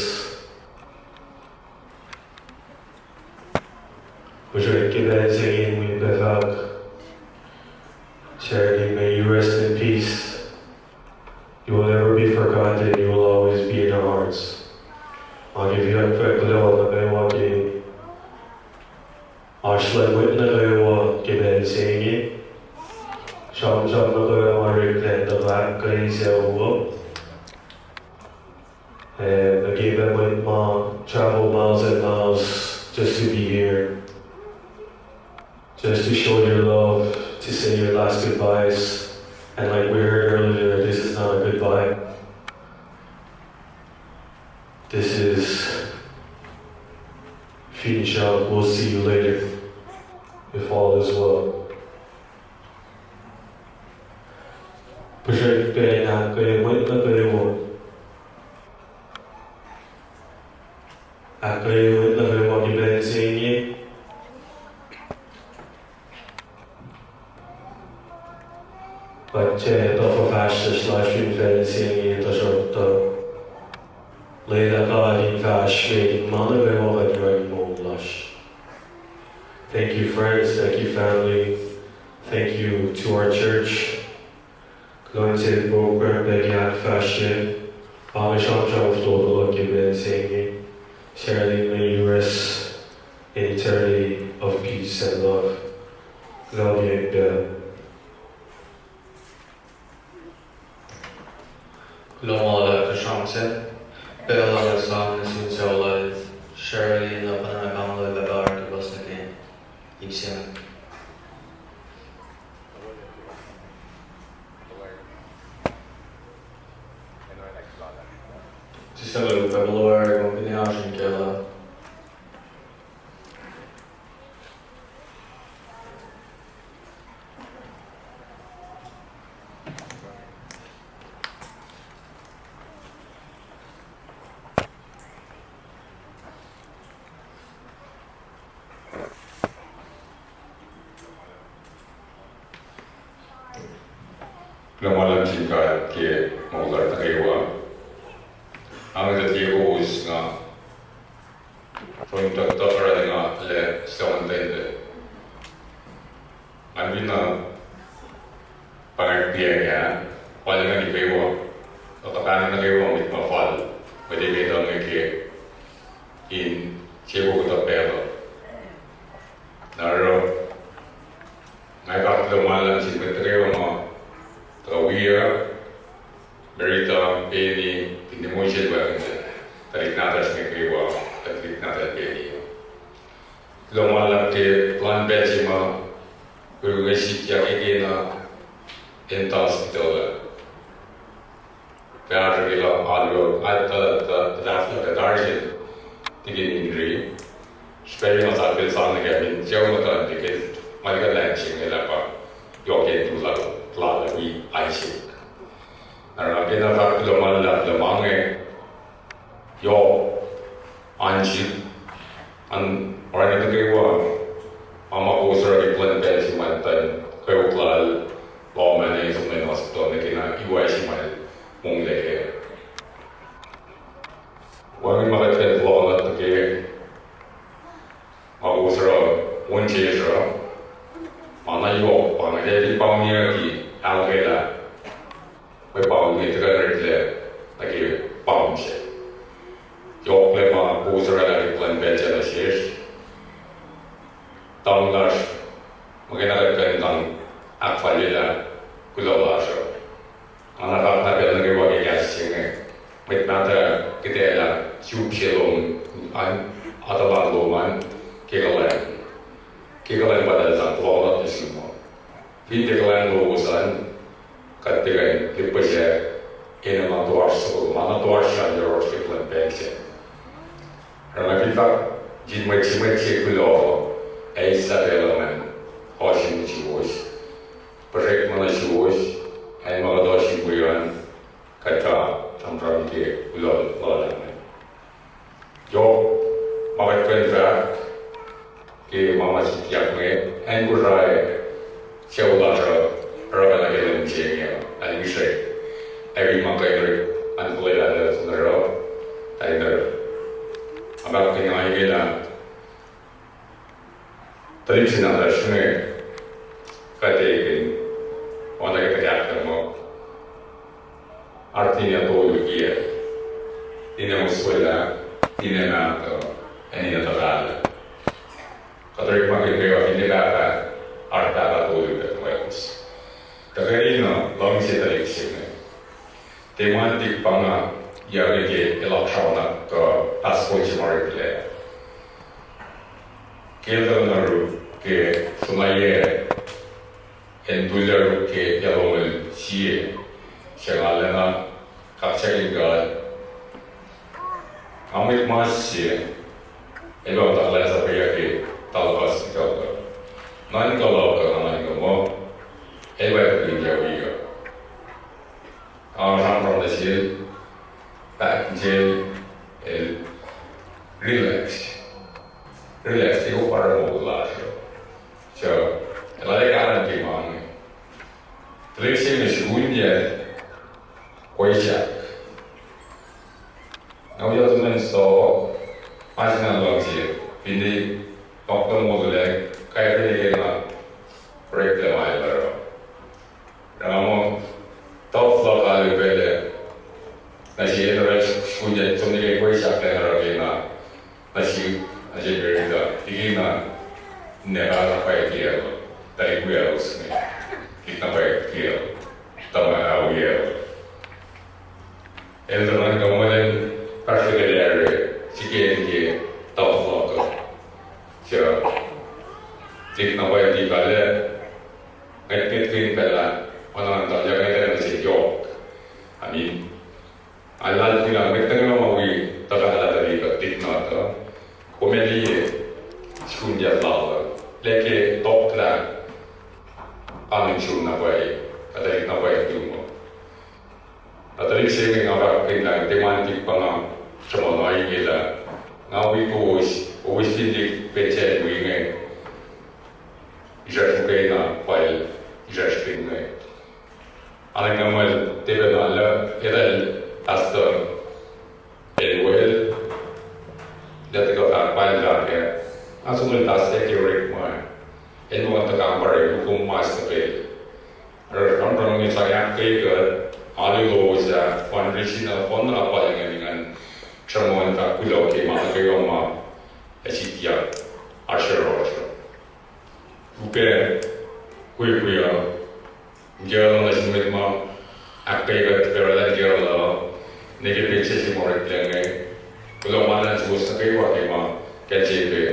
Puhsren ke pacl se inge in wi pac fahk, Charity, may you rest in peace. You will never be forgotten. You will always be in our hearts. Nga ke fahk kuloh nuh kwewa ke oasr luhn mwet nuh kwewa ke pacl se inge. Sramsram nuh kwewa ma oreklac in tuhkuh ahkkweye sucu. And again, that went ma travel miles and miles just to be here, just to show your love, to say your last goodbyes. And like we heard earlier, this is not a goodbye. This is finish up. We'll see you later, if all is well. Puhsren pac in ahkkweye mwet nuh kwewa. Ahkkweye mwet nuh kwewa ke pacl se inge. Kuht tiac etuh fuhfahsryucsr lasr fin facl se inge, tuhsruhktuh lwelah God in fahsr met in ma nuh kwewa kuht oruh in moul lasr. Thank you, friends. Thank you, family. Thank you to our church. Kuloh nuh sel program pac ke ahkfahsrye. Pa inge sramsram fototo luhk ke pacl se inge. Charity, may you rest in eternity of peace and love. Kuloh ke pacl. Kuloh ma luhlahp ke sramsram. Pacl uh sang nuh sin sucu lal Charity, na pa nga kang lal pahpah ke puhs nuh ke ip se inge. Sister Lou, pacl uh kom fin oasr in kacl uh. Kuloh ma luhlahp sin God ke moul lasr nuh kwewa. Nga etuh ke kowos nga, from the top right, nga lah seventeen. Ngan fin na pa nga piacng ah, fal nga nuh kwewa, kuh kapahn nuh kwewa mwet ma fal, mwet emet uh nge ke in sie kuhtuh pacl uh. Na oruh nga fahk kuloh ma luhlahp sin mwet nuh kwewa ma tuhkuh wi uh, Merita, Penny, finne Moshe, wacngihn tuhlihk nahtuhsr nuh kwewa, tuhlihk nahtuhl Penny. Kuloh ma luhlahp ke plwacn pacl se ma kuh in sikyak ke na in hospital uh. Fahsr ke lah alu, alu, alu, alu, alu, alu, alu, alu, alu, alu, alu, srihpac ma sahp el sang nuh ke, I mean, sucu muhtuhn ticket, ma lika lain se inge lah pa yohk ke tu lal, lal wi Isaac. Oruh ke na fahk kuloh ma luhlahp lah ma inge, Yohk, an sip, an orani nuh kwewa, ma ma kowos oruh ke plwacn pacl se ma tuh kweok lal, lohm an esamlac in hospital nuh ke na iwa se ma monglac kac. Wacngihn ma kuht kuh in fohlohk nuh ke, ma kowos oruh, on sesr uh, ma na yohk pa inge, tiac fin pahngyucki, ahluhkwelah mwe pahngon inge, tuhkuh in oreklac nuh ke pahngon se. Yohklac ma kowos oraclah ke plwacn pacl se nuh sesr. Tang lasr, muhkwena kuht kuh in tang ahkfalyelah kuloh lasr uh. Nga na fahk na pacl nuh kwewa ke kahs se inge, mwet mahtuh kihtaclah suk se lom an, atuhlan lom an, ke kuhlwacng. Ke kuhlwacng pa eltahl sang fohlohk nuh sum uh. Fin tiac kuhlwacng lowos an, kuht tiac kuh in lihpihsac enenuh toasr soko, ma na toasr srihpac yohrohsr ke plwacn pacl se. Oruh nga fin fahk sin mwet se mwet se kuloh, ac sahp luhman, ohsun nuh suwos, puhsrek ma nuh suwos, acn ma kuht ohsun we an, kuht fah sramsram ke kuloh lal an. Yohk, ma kuht kuh in fahk ke ma ma sikyak inge, acn Kosrae, sucu lasr uh, oruh pacna ke lwen se inge, ac mihsre, ac wi ma kuh in oruh, an kuhlwaclah nuh oruh, ac in oruh. Nga fahk ke nga inge lah, tuhlihk se nahtuhsr inge, kuht ekihn, oacna ke tuhkahklah muh, arulacna tolu kiyacl, ninac oswelah, ninac mahtuh, ac ninac tuhfahlah. Kuht orekmakihn kwewa finne pahpah, arulacna tolu pac tuh wacngihn. Tuhkweni na luhngse tuhlihk se inge. Tiac ma tik pa nga, yac ke elaksraonak kuh passport se ma oreklac. Ke el tuh na oruh ke suhnayac, el tuhlac oruh ke yac longoul sie, se nga lacna kaksakihn God. Nga mwet mas se, el pa muhta kuhlwacnsapweyuck ke Talpas ituckuh. Nuhnkuh luhk uh nga nuhnkuh muh, el pa tukun yac wi uh. Nga sramsram nuh sel, fahk nuh sel, el relax. Relax, tiac pa oruh moul lasr uh. So, el arlac kahlwem ke ma inge. Tuhlihk se inge srihke in yac, kwesak. Nga wi tuh nuh in stop, ma se nga luhngse, finne, tohkoh moul lac, kain finne ke na, break the mile uh. Na nga muh, tough luck alu pacl ah. Na sie el oruh srihke in yac, som nuh ke kwesak lac oruh ke na, na sie, na sie America, liki na, ninac na pwacye kiyacl, tuhlihk wiyaclos inge, liki na pwacye kiyacl, tuhma wiyacl. El tuh nuhnkuh muh el fahsrelacre, srihke in ke tough luck uh. So, liki na pwacye kiyacl, ngwetngwet kihn pacl ah, oacna tuh yac ngwetacng nuh sel yohk. I mean, aluhlkihn mwet nuh kwewa ma wi tuhfahlah tuhlihk uh, liki na tuh, kom ac liye, srihke in yac lal uh, liki tohklah, kanin sum na pwacye, kuh tuhlihk na pwacye tuhma. Na tuhlihk se inge nga fahk kuh in lah tiac ma tik pa nga sruhmuhn ohinge lah, nga wi kowos, kowos fin lihk petsac wi inge, israsr muhkwena pwacye, israsr fin inge. Alu nga muh tiac pacna lah, etuh pastor el wel, lah tuhkuh fahk pwacye lah ke, nga som nuh pastor ke orekma, el muh tuhkuh pwacye, kom mas nuh pacl. Oruh sramsram inge sang ahkkweye kuht, alu lowos ah, fundraising ah, fund na pwacye inge, ingacn sruhmuhn fahk kuloh ke ma nuh kwewa ma ac sikyak, oasr yohrohsr. Upac, kwekwe uh, kacl uh nuh sin mwet ma ahkkweye kuht, kacl uh, kacl uh, nwe ke petsac se ma oreklac inge, kuloh ma luhn suwos nuh kwewa ke ma kacl se pac,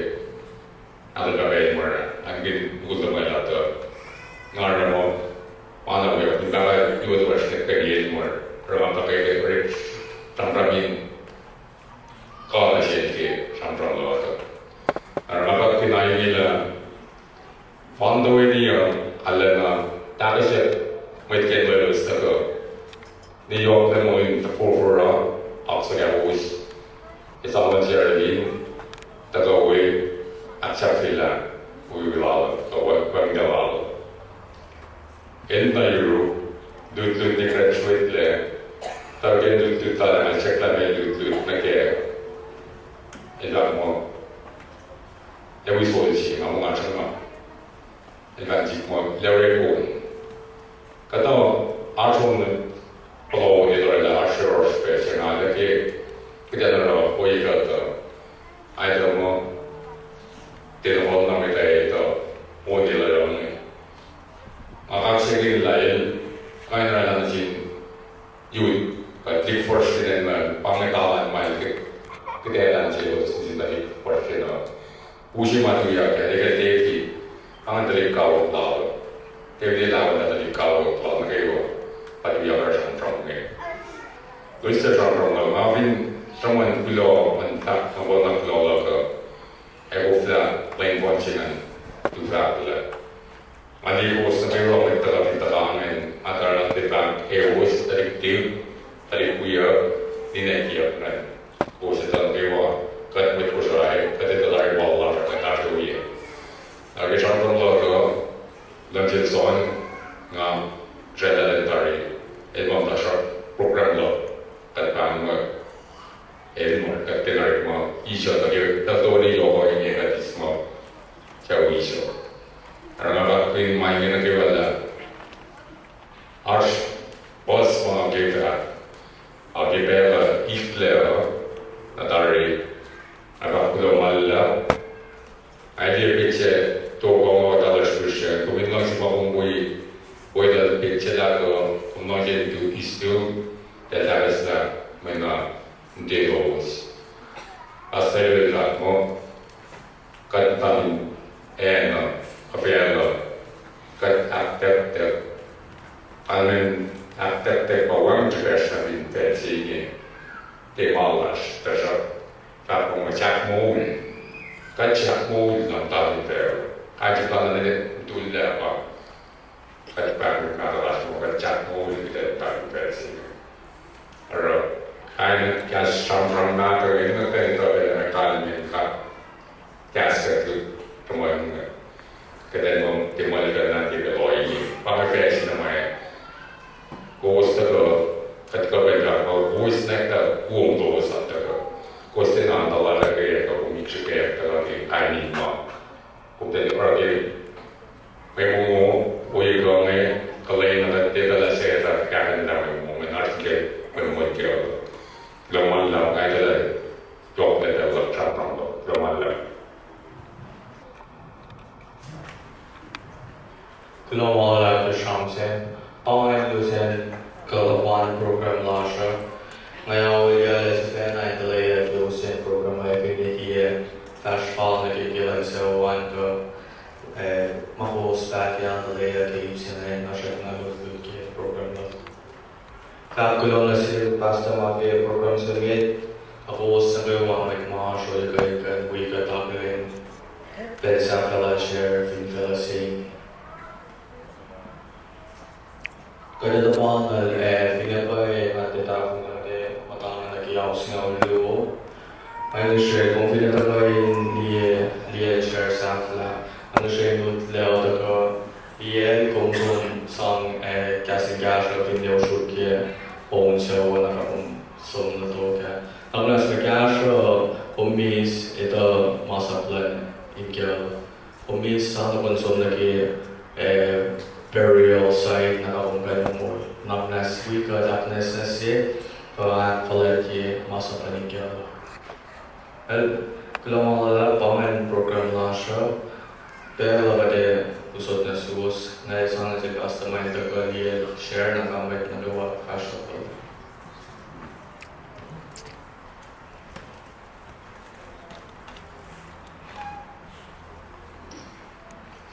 alu pahpah Elmer, an kihn mukul tuhmwacl ah tuh, nga oruh muh, ma na wi, pahpah Iwatuhsr, nwe kacl Elmer, oruh ma pahpah ke orekma, sramsram in, kuh nuh sel ke sramsram lasr uh. Oruh nga fahk kuh in ohinge lah, fund toeni uh, arulacna, tahkihsack, mwet ke lwelos tuhkuh. Nwe yohk na moul in forfor uh, oak suhkahpowos. Ewi sol se nga muh nga sruhnga. El fahk sihk muh, Lere kom. Kuhtuh oasr on, kulo el orwaclah oasr yohrohsr pac se nga lah ke, kuht in oruh ohiyac kuht uh, aetuh muh, tiac nohfohn na met ah etuh, on el orwaclah inge. Nga kaksakihn lah el, nga in orwaclah nuh sin youth, kuht tuhlihk fuhsr se inge, pa inge talan ma el kuht, kuht elan selos nuh sin tuhlihk fuhsr se inge. Pihsen ma tuyak ah, el ke David, pa inge tuhlihk kawuck lal. David el ahkolah tuhlihk kawuck lal nuh kwewa, pa tuyak ah sramsram inge. Elos suc sramsram luhk, nga fin sruhmuhn kuloh, nga fahk na kuloh luhk uh, ac koflah lwen fohn se ingacn, tu fahk lah, nga liye kowos nuh kwewa mwet tuhkuh fin tuhkuh ingacn, nga taran tiac fahk kowos tuhlihk tihk, tuhlihk wiyuck, ninac kiyuck ingacn. Kowos etuh nuh kwewa, kuht mwet Kosrae, kuht etuh tari wal lasr uh, kuht ahsroye. Na ke sramsram luhk uh, Leum sel John, nga srwaclah lwen tari, el muh muhta sruhk program luhk, kuht pahngon, el muh kuht tiac orekma, isol nuh ke pacl tolu yohk inge kuht eis ma, sucu isol. Oruh nga fahk in ma inge nuh kwewa lah, oasr puhs ma ke fahk, a ke pacl uh iklac uh, na tari, nga fahk kuloh ma luhlahp, nga liye petsac tok ma talasr pihsracn, kom in luhngse ma kom wi, weluhl petsac lah kuh, kom nuhnkuh in tu istul, tuh fahkwack lah, mwe na, in tiac lowos. Pastor el fahk muh, kuht tamin acn uh, kuhfacl uh, kuht ahktahktahk. Kalmen ahktahktahk pa wacngihn srihpacsr nuh fin facl se inge, tiac ma lasr, tuhsruhk fahk muh sahk moul. Kuht sahk moul nuh tamin facl. Kain srihpac na nwe tullah pa kuht pahngon mahtuh lasr muh kuht sahk moul kuht in pahngon facl se inge. Oruh, kain kahs sramsram mahtuh inge, kuht in tuh pacl na kalmen fahk kahs kuht lut tuhmwacng inge. Kuht in muh tiac muhlkuhnlah ke pacl ohinge. Pa inge facsin ma kowos tuhkuh, kuht kuh pacl fahk muh kowos nwacklah kom lowos an tuhkuh. Kowos tiacna tuh lasr ke kuh kom srihke tuhkuh ke kain in ma. Kom tiac oruh ke mwe mongo, ohiyac kuh inge, kuhlwacng na kuht tiac tuh lasr ke fahk kahkahn lah mwe mongo inge, oasr ke mwe mongo ke uh. Kuloh ma luhlahp, nga etuh lah yohk leta luhk sramsram luhk. Kuloh ma luhlahp. Kuloh ma luhlahp ke sramsram. Pa inge lusen kuh luhpan program lasr uh. Nga ohiyac sifacna in tuhlac ke lusen program uh, finne tiac fahsr fal nuh ke ke lwen sucu an kuh, eh, ma kowos paht ke tuhlac ke ip se inge, nga srackna lutlut ke program uh. Fahk kuloh nuh sel pastor ma ke program se inge, ac kowos nuh kwewa mwet ma srolekuh in kuh in wi kuht akihlen pacl sahflah lasr fin facluh se inge. Kuht etuh pa inge, eh, finne pwacye nga tiac tahfonglac ke muhta nuh ke ao singucul luo. Ac nga srihke kom finne tuhkuh in liye, liye share sahflah, nga srihke in utlac tuhkuh, liye kom som sang, eh, kahs in kahsruh fin osruk ke on sucu na kom som nuh tok ah. Na muhnahs na kahsruh, kom eis etuh masap luhn inkucl. Kom eis sang nuh kom som nuh ke, eh, burial site na kom kuh in muh. Na muhnahs wi kuht ahknwacsnwacsye, kuh ahkfuhlwactye masap luhn inkucl. El, kuloh ma luhlahp, pa ingacn program lasr uh. Pacl uh kuht ac usot nuh suwos, nga ac sang nuh sel pastor ma in tuhkuh liye share na kamet nuh kwewa fahsruh.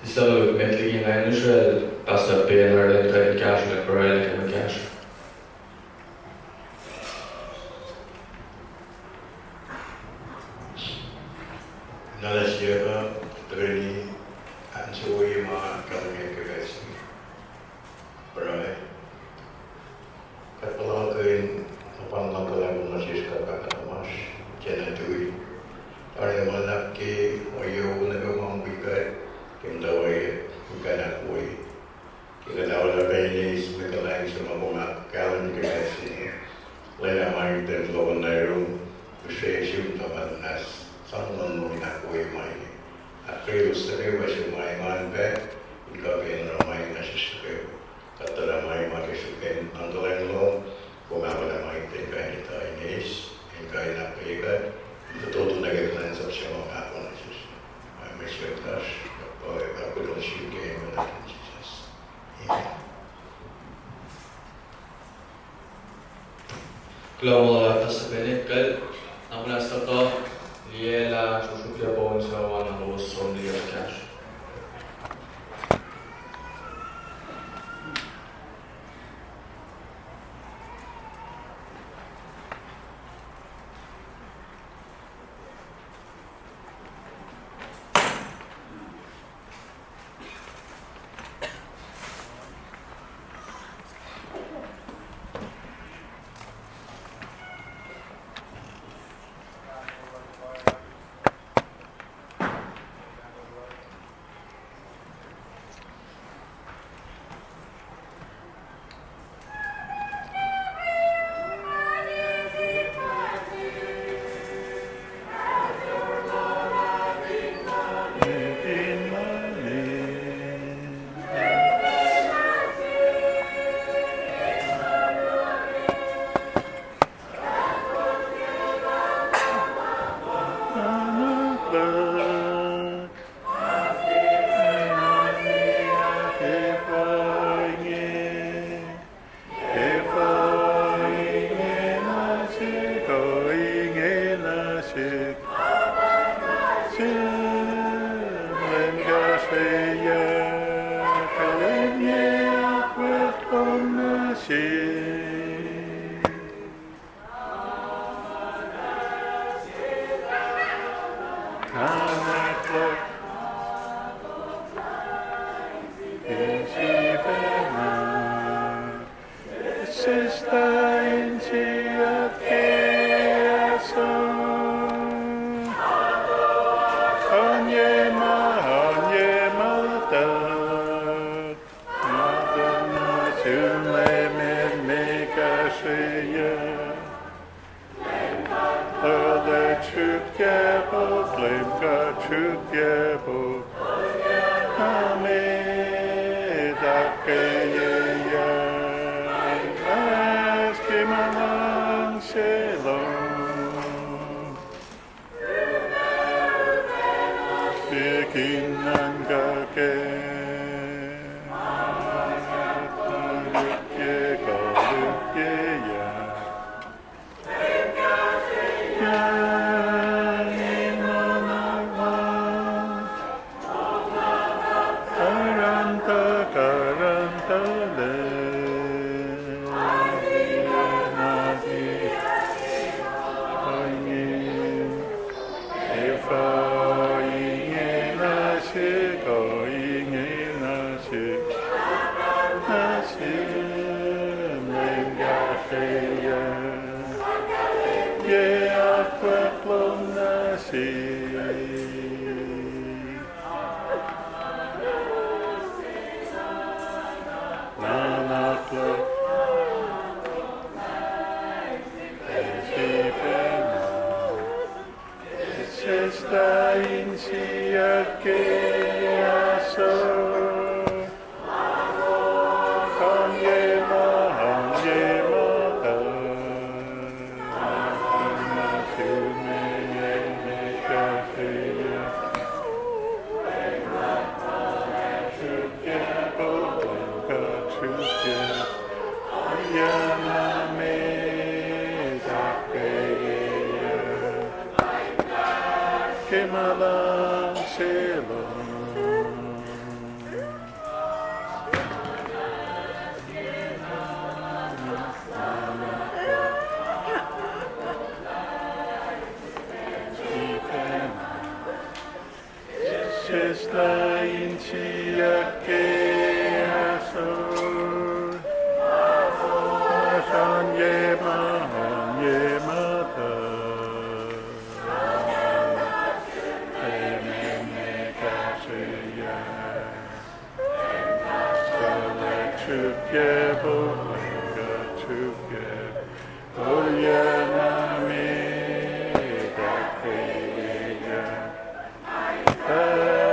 Sister, met liki nga in usrwacl pastor Bernard in kuh in kahsruh, pruhe ke mwe kahsruh. Na lah siyuck uh, tuhkweni answer wi ma kalmeyac ke pacl se inge. Pruhe. Kuht puhlakihn luhpan luhngkuhlacng lom nuh sesr kuht, Pahpah tuhmasr, tiacna tui. Tarilacna ke ohiyac wo nuh kwewa ma wi kuht, ke muhtwacwacack wi kuht ahkwoye. Ke kuht aolah pacl in eis mwe kuhlwacng se ma kom ahkkahlwemye ke pacl se inge, lwelah ma in kuht in fohlohk nuh yurum, use sum tuh muhnahs sang nuhnuhnkuh in ahkwoye ma inge. Ahkkweye elos nuh kwewa suc ma engan pac, in kuh ke in oruh ma inge nuh sesr nuh kwewa. Kuht tuh lah ma ma ke srihpen nuhnuhnkuh lom, kom ahkolah ma inge ke kain etuh in eis, in kuh in ahkkweye kuht, in fototo nuh ke kuhlwacnsap se ma ahkolah nuh sesr. Ma inge siyuck lasr, kuht pruhe, kuht kuloh sum ke inen Jisus. Amen. Kuloh ma luhlahp Pastor Bennett, kuht na muhnahs tuhkuh, liye lah sruhsrukye pon se oan na kowos som liye kahsruh. Sisla insiyuck ke aso. Oan ye ma, oan ye ma tuh. Matuh na sun Leum me kahsrweyuc. Leum God srukyacpuk, Leum God srukyacpuk. Na met ahkkweyeyuc. Ask ke ma luhngse lom. Sikin nuhnkuh kac. Kolukye, kolukyeyuc. Karanta, karanta le. Efuh ingena sihk, o ingena sihk, nuh sin Leum kahsrweyuc. Ye akwuck lom nuh sihk. Nuhnak luhk. Sifacna. Sisla insiyuck ke aso. Oan ye ma, oan ye ma tuh. Ke ma luhngse lom. Sisla insiyuck ke aso. Oan ye ma, oan ye ma tuh. Emen, kahsrweyuc. Tuhlihk srukyacpuk, Leum God srukyacpuk. Ohiyac na met ahkkweyeyuc. Ac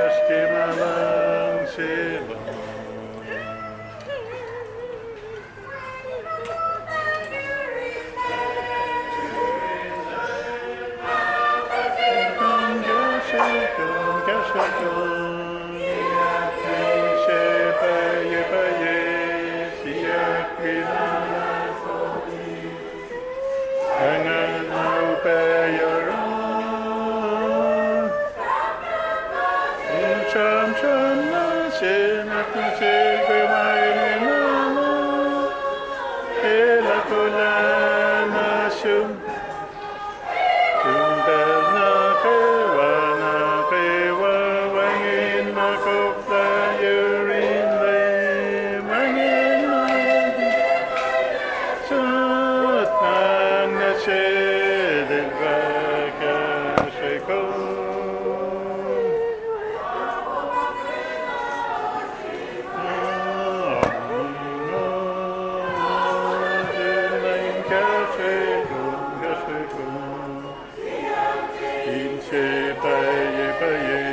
Inse pwacye pwacye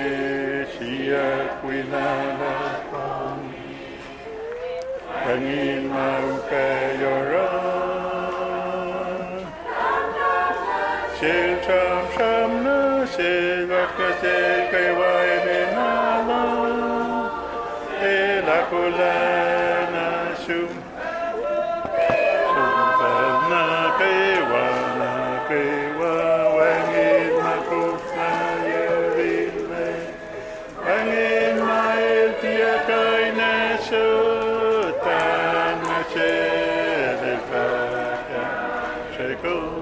siyuck wina lahlmwetmwet. Wacngihn ma upac yohrohl. Sel sramsram nuh sel, oasr nuh sel kwewa enenuh lal, el ahkolah nuh sum. Sum pacl nuh kwewa, nuh kwewa, wacngihn ma koflah yurin Leum. Wacngihn ma el tiac kuh in sot, pahng nuh sel el fahk kahsrwe kom.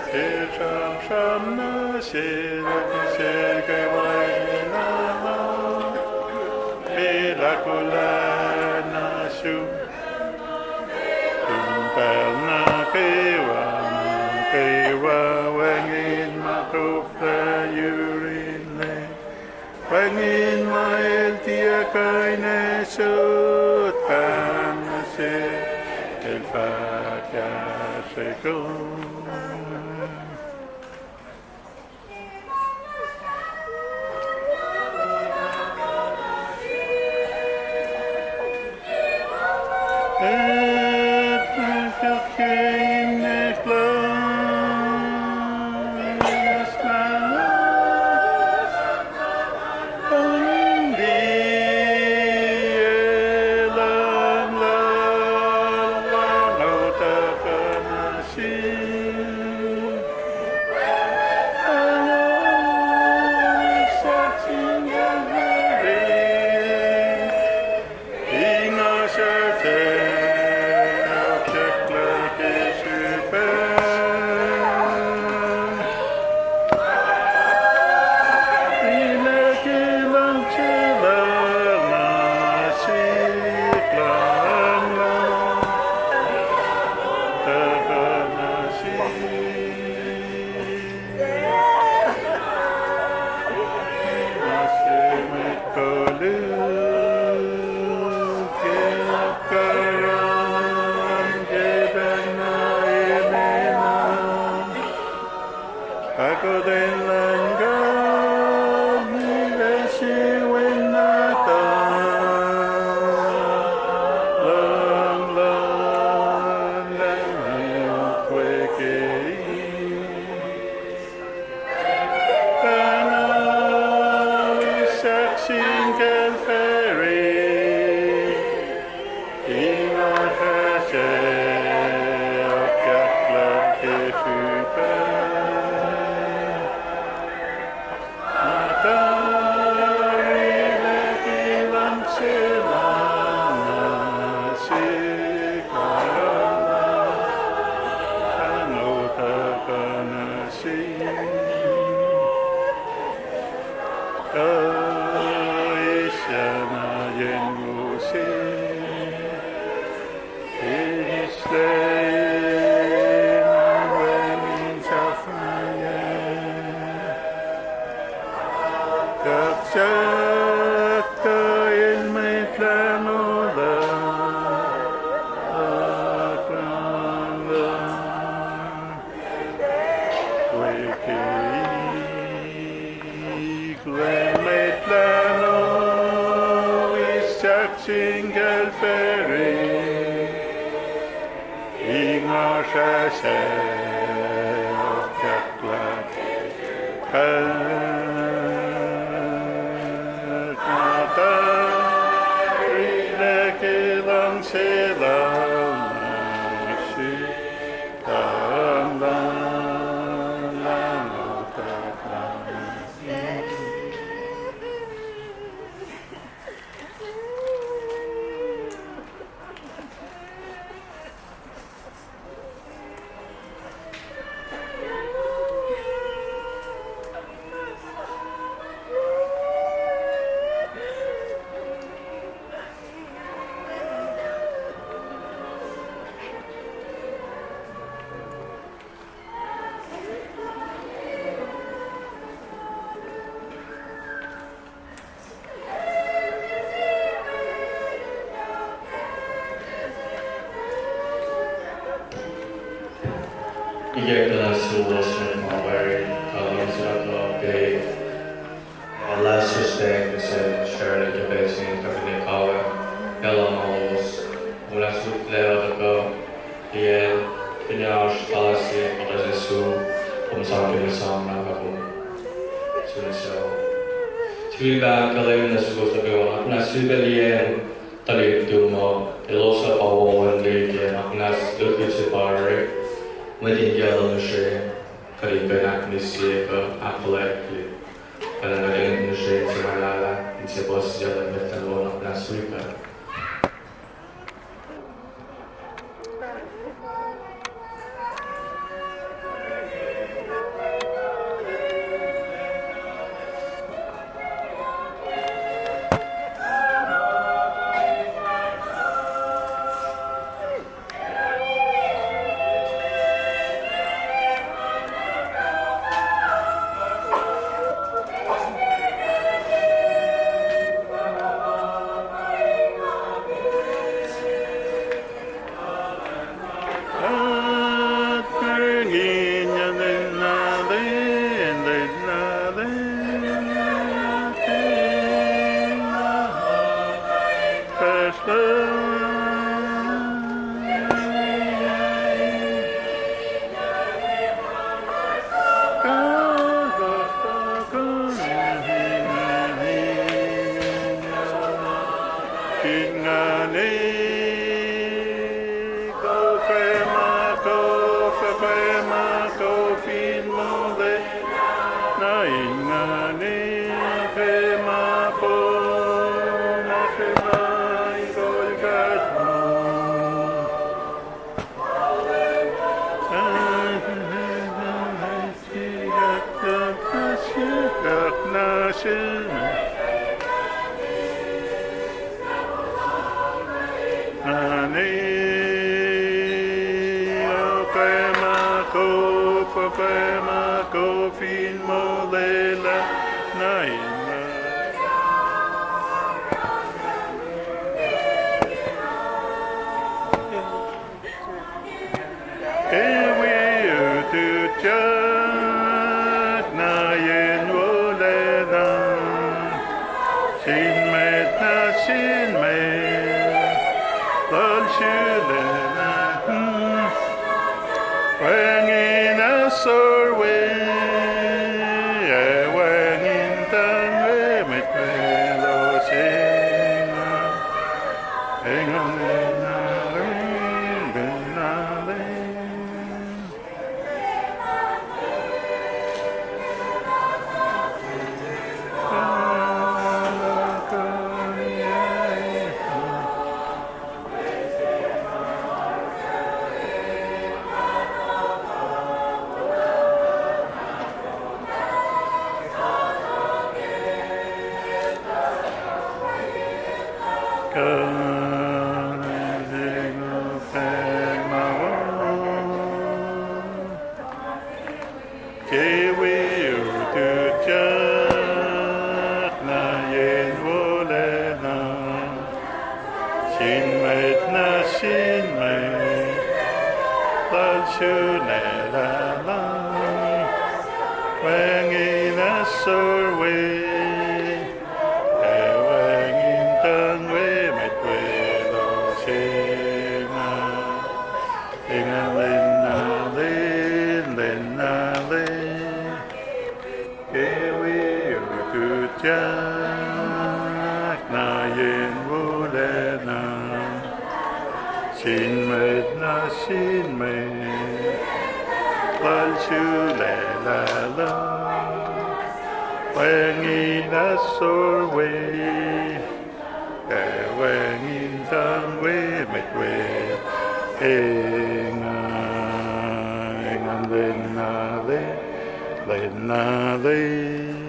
Sel sramsram nuh sel, nuh sel kwewa enenuh lal, el ahkolah nuh sum. Sum pacl nuh kwewa, nuh kwewa, wacngihn ma koflah yurin Leum. Wacngihn ma el tiac kuh in sot, pahng nuh sel el fahk kahsrwe kom. Ahkoten luhn God nila siwin nahtuhl, luhng luhn Leum el kwekwe. Pacna wi sahk sin Calvary, in oasr se okyaklah ke srihpac. Na tari liki luhngse lal nuh sihk, lahngo tuhkuh nuh sihk. Kuh eis na yen wo se, eis na wen in sahflahiyac. Kaksakta el mwet lahngo luhk, luhk, luhk. Wekik Leum mwet lahngo, wi sahk sin Calvary, in oasr se okyaklah ke srihpac. Na tari liki luhngse lal nuh sihk, luhng luhn Leum el tuhkuh nuh sihk. Ke kuhtuh na suwohs met ma wari, kalem se luhk uh pa, uh, last respect nuh sel Shirley ke pacl se inge, kuht fin kawuck, elah ma lowos. Kom na suk lah tuhkuh, tiac, finne oasr kala se, kuhtuh se su, kom sang ke ma sang na pa kom sun sel. Sifilpac ahkkahlwemye nuh suwos nuh kwewa, na sifilpac liyacacng tuhlihk nuhtum uh, elos uh pa wohwohn liki, na lutlut se pa orek, mwet in kacl ngihsre, kuht in kuh in ahkmihsye kuh ahkfuhlwactye. Kuht in kuh in ngihsre inse ma lala, inse puhsisacl, mwet nuh loh na sifilpac. Ingena, kuh ke ma, kuh, kuh ke ma, kuh fin molwelah, na ingena, ke ma po, na ke ma ikol God. Ingena, kuh ke ma, kuh, kuh ke ma, kuh fin molwelah, na ingena. Ke wi ututyak na yen wolacna, sin mwet na sin mwet, loal sulacna, wacngihn ahsor we, ac wacngihn tuhng we mwet weluhl se inge. Engan lwen na lwen, lwen na lwen. Ke wi ututyak na yen wolacna, sin mwet na sin mwet, loal sulacna, wacngihn ahsor we, ac wacngihn tuhng we mwet weluhl se inge. Engan lwen na lwen, lwen na lwen. Ke wi ututyak na yen wolacna, sin mwet na sin mwet, loal sulacna, wacngihn ahsor we, ac wacngihn tuhng we mwet weluhl se inge. Engan lwen na lwen, lwen na lwen.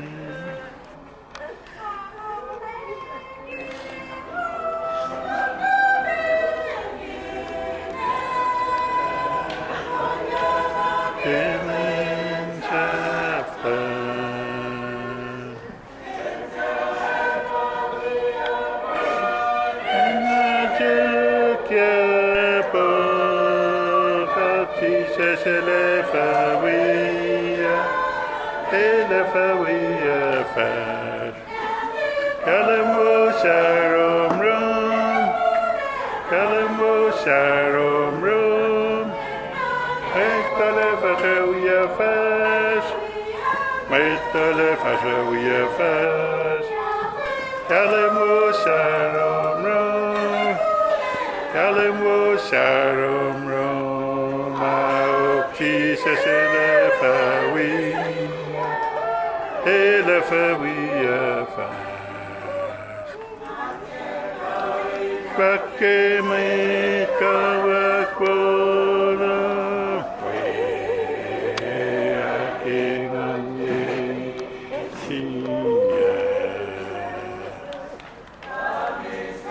Ke lwen sahflah. Jisus El ac fah wiyac, el ac fah wiyac fahsr. Kahlwem wo sahromrom, kahlwem wo sahromrom. Mwet tuhlac fahsr wiyac fahsr, mwet tuhlac fahsr wiyac fahsr. Kahlwem wo sahromrom, kahlwem wo sahromrom. Aok Jisus el ac fah wi, el ac fah wiyac fahsr. Fahk ke mwet kawuck wo lah, we, ahkenganye sie.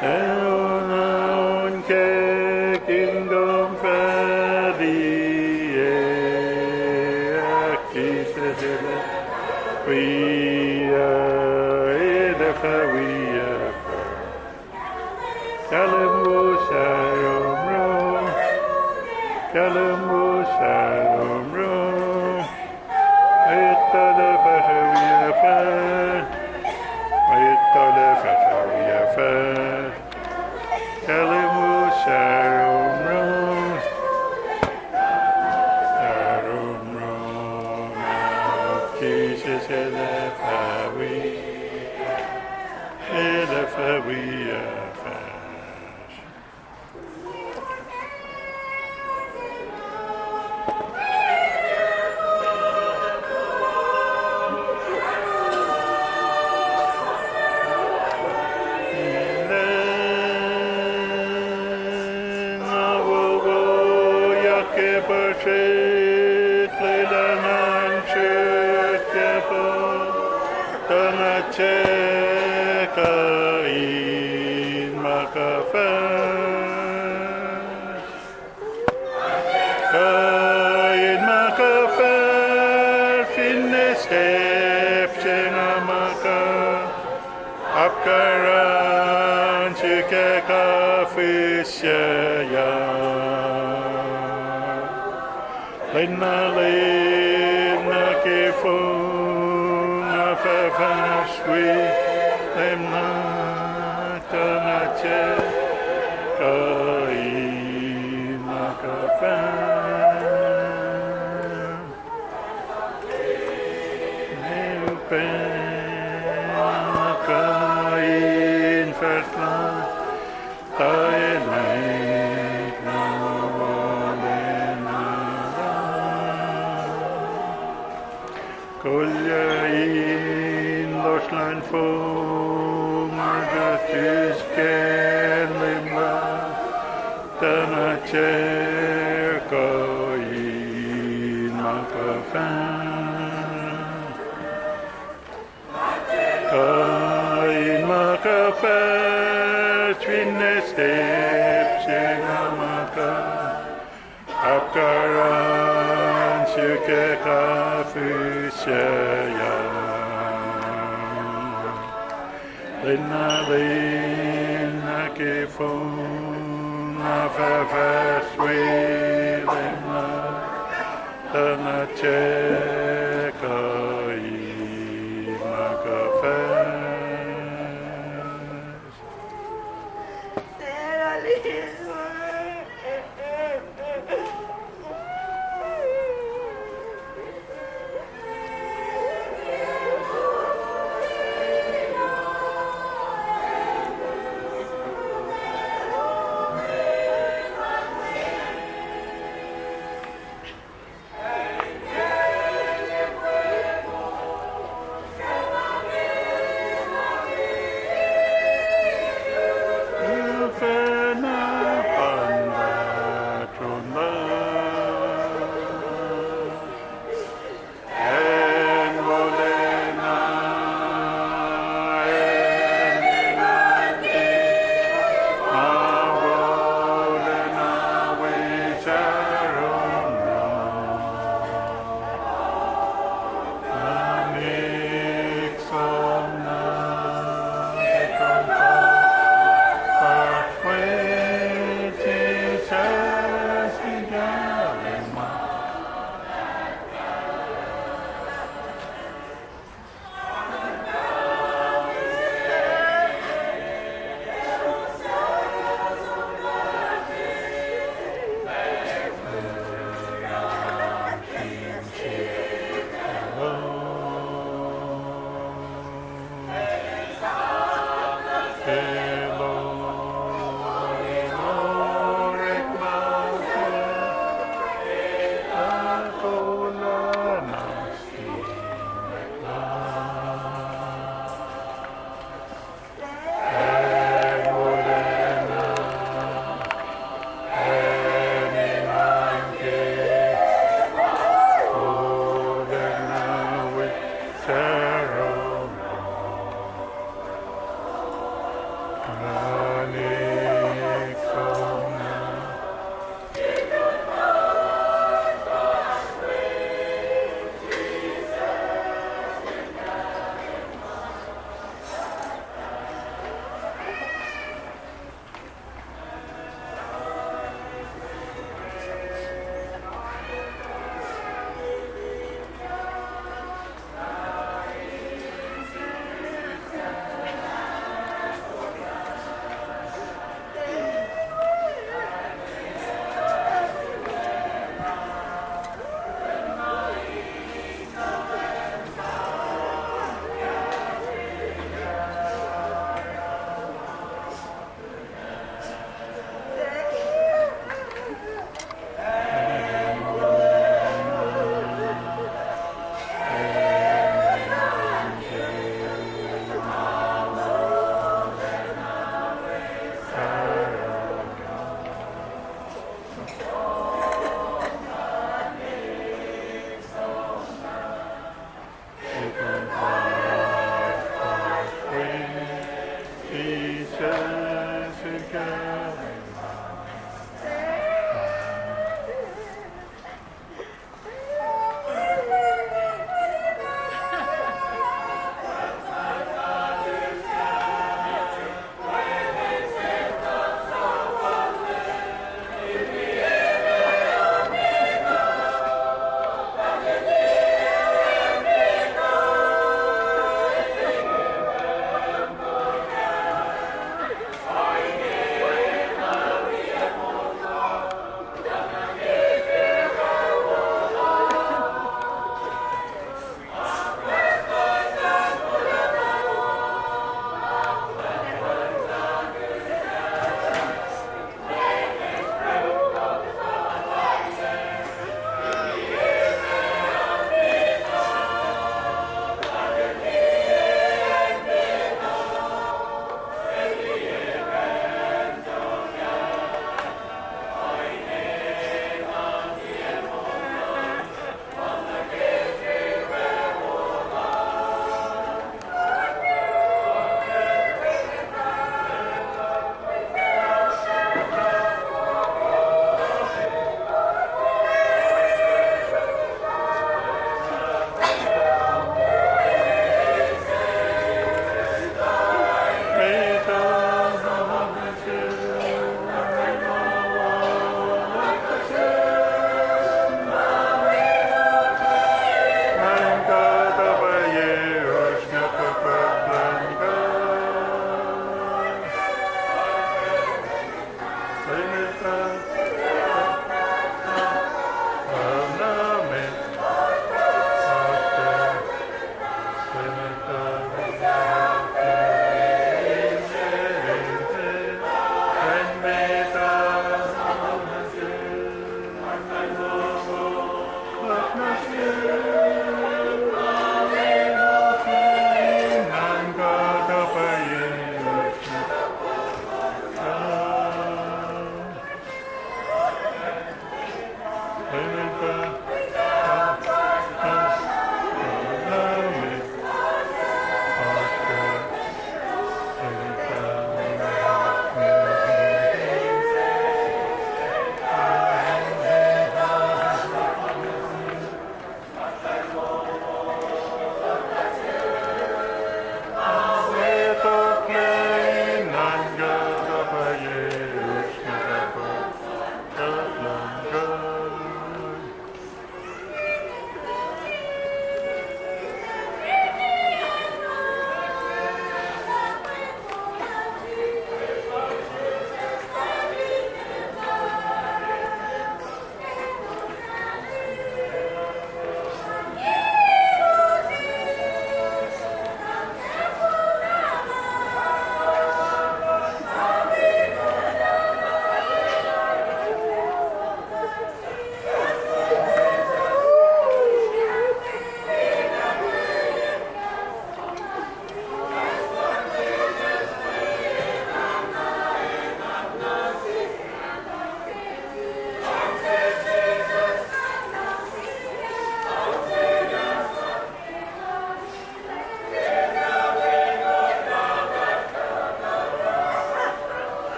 Ac on, on ke kingdom fah liye, ahkkisac el ac wiyac, el ac fah wiyac fahsr. Kahlwem wo sahromrom, kahlwem wo sahromrom. Mwet tuhlac fahsr wiyac fahsr, mwet tuhlac fahsr wiyac fahsr. Kahlwem wo sahromrom, sahromrom. Jisus el ac fah wi, el ac fah wiyac fahsr. Nga wowoyak ke puhsrwek, lwelah ngan srihk ke puhs, tuh nga tiac kuh in ma kuh fahsr. Kuh in ma kuh fahsr, finne step se nga ma kuh, apkuhran srihk ke kuh fihsyac. Lwen na lel nuh ke fong nga fah fahsr wi Leum na, tuh nga tiac kuh in ma kuh fahsr. Ne upac ma kuh in fahsr lah, tuh el met na wolacna lah. Kolyuc in lohsr luhn fong arulacna use ke Leum na, tuh nga tiac kuh in ma kuh fahsr. Kuh in ma kuh fahsr, finne step se nga ma kuh, apkuhran srihk ke kuh fihsyac. Lwen na lel nuh ke fong nga fah fahsr wi Leum na, tuh nga tiac kuh in ma kuh fahsr.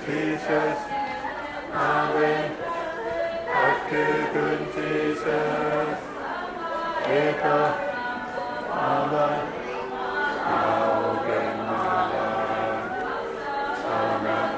Jisus, amen. Ahkkuhkihn Jisus, etuh, amen. Aoken ma, amen.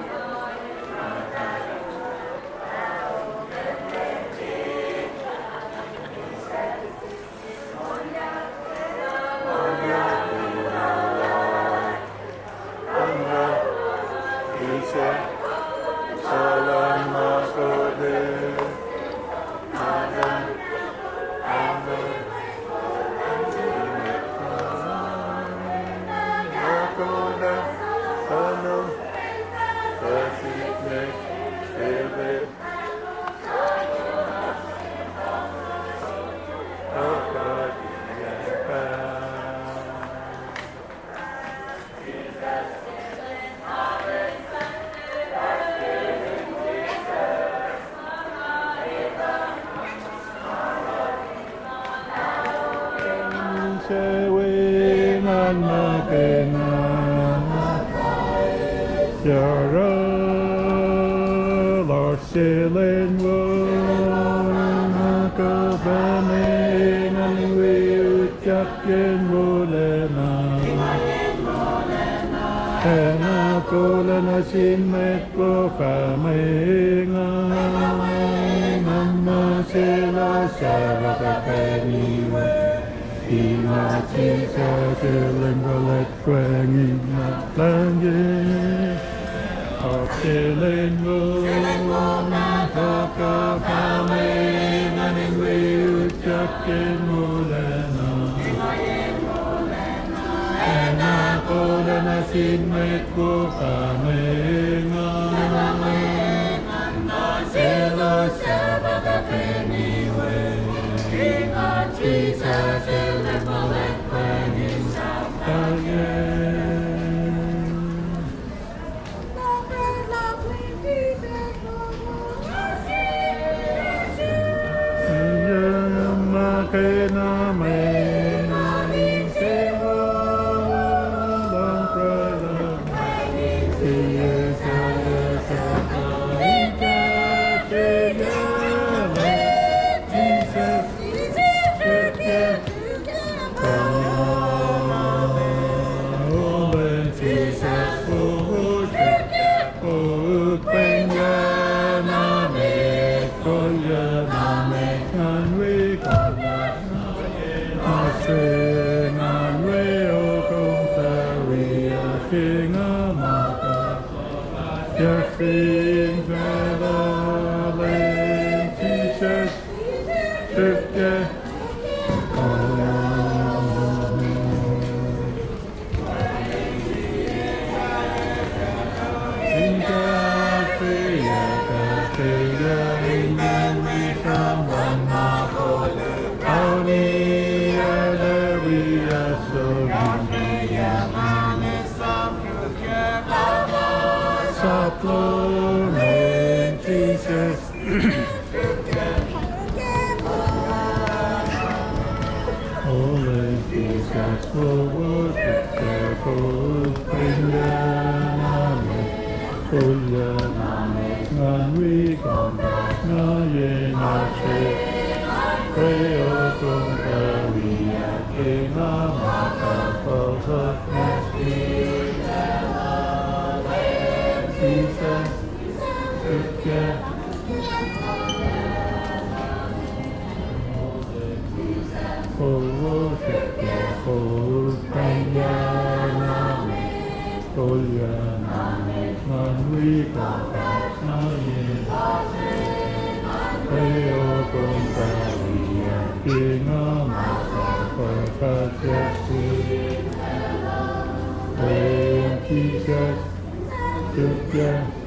Sewe ngan muhkwena, yara lasr se lwen wo, na kuh pac me ngan wi utyak in wolacna. Acna kolacna sin mwet wo fah mwe engan, na selos suc fah tuhkweni we. Ina Jisus el lengkuhlwactwacng in na lahnge. Oasr se lwen wo, na kuh fah mwe engan in wi utyak in wolacna. Acna kolacna sin mwet wo fah mwe engan, na selos suc fah tuhkweni we. Ina Jisus el lengkuhlwactwacng in na lahnge. Sap lom in Jisus. Olwelah Jisus, wowo srihpac po upac na met, kolyuck na met, ngan wi kom pahsr na yen oasr ke, pruhe kom pahsr wiyuck ke nga ma kuh puhkuhk na Jisus, srihpac. Olwelah Jisus, wowo srihpac po upac na met, kolyuck na met, ngan wi kom pahsr na yen, pruhe kom pahsr wiyuck ke Nga ma kuh kuh kuh kuh. Thank you, Jesus. Thank you.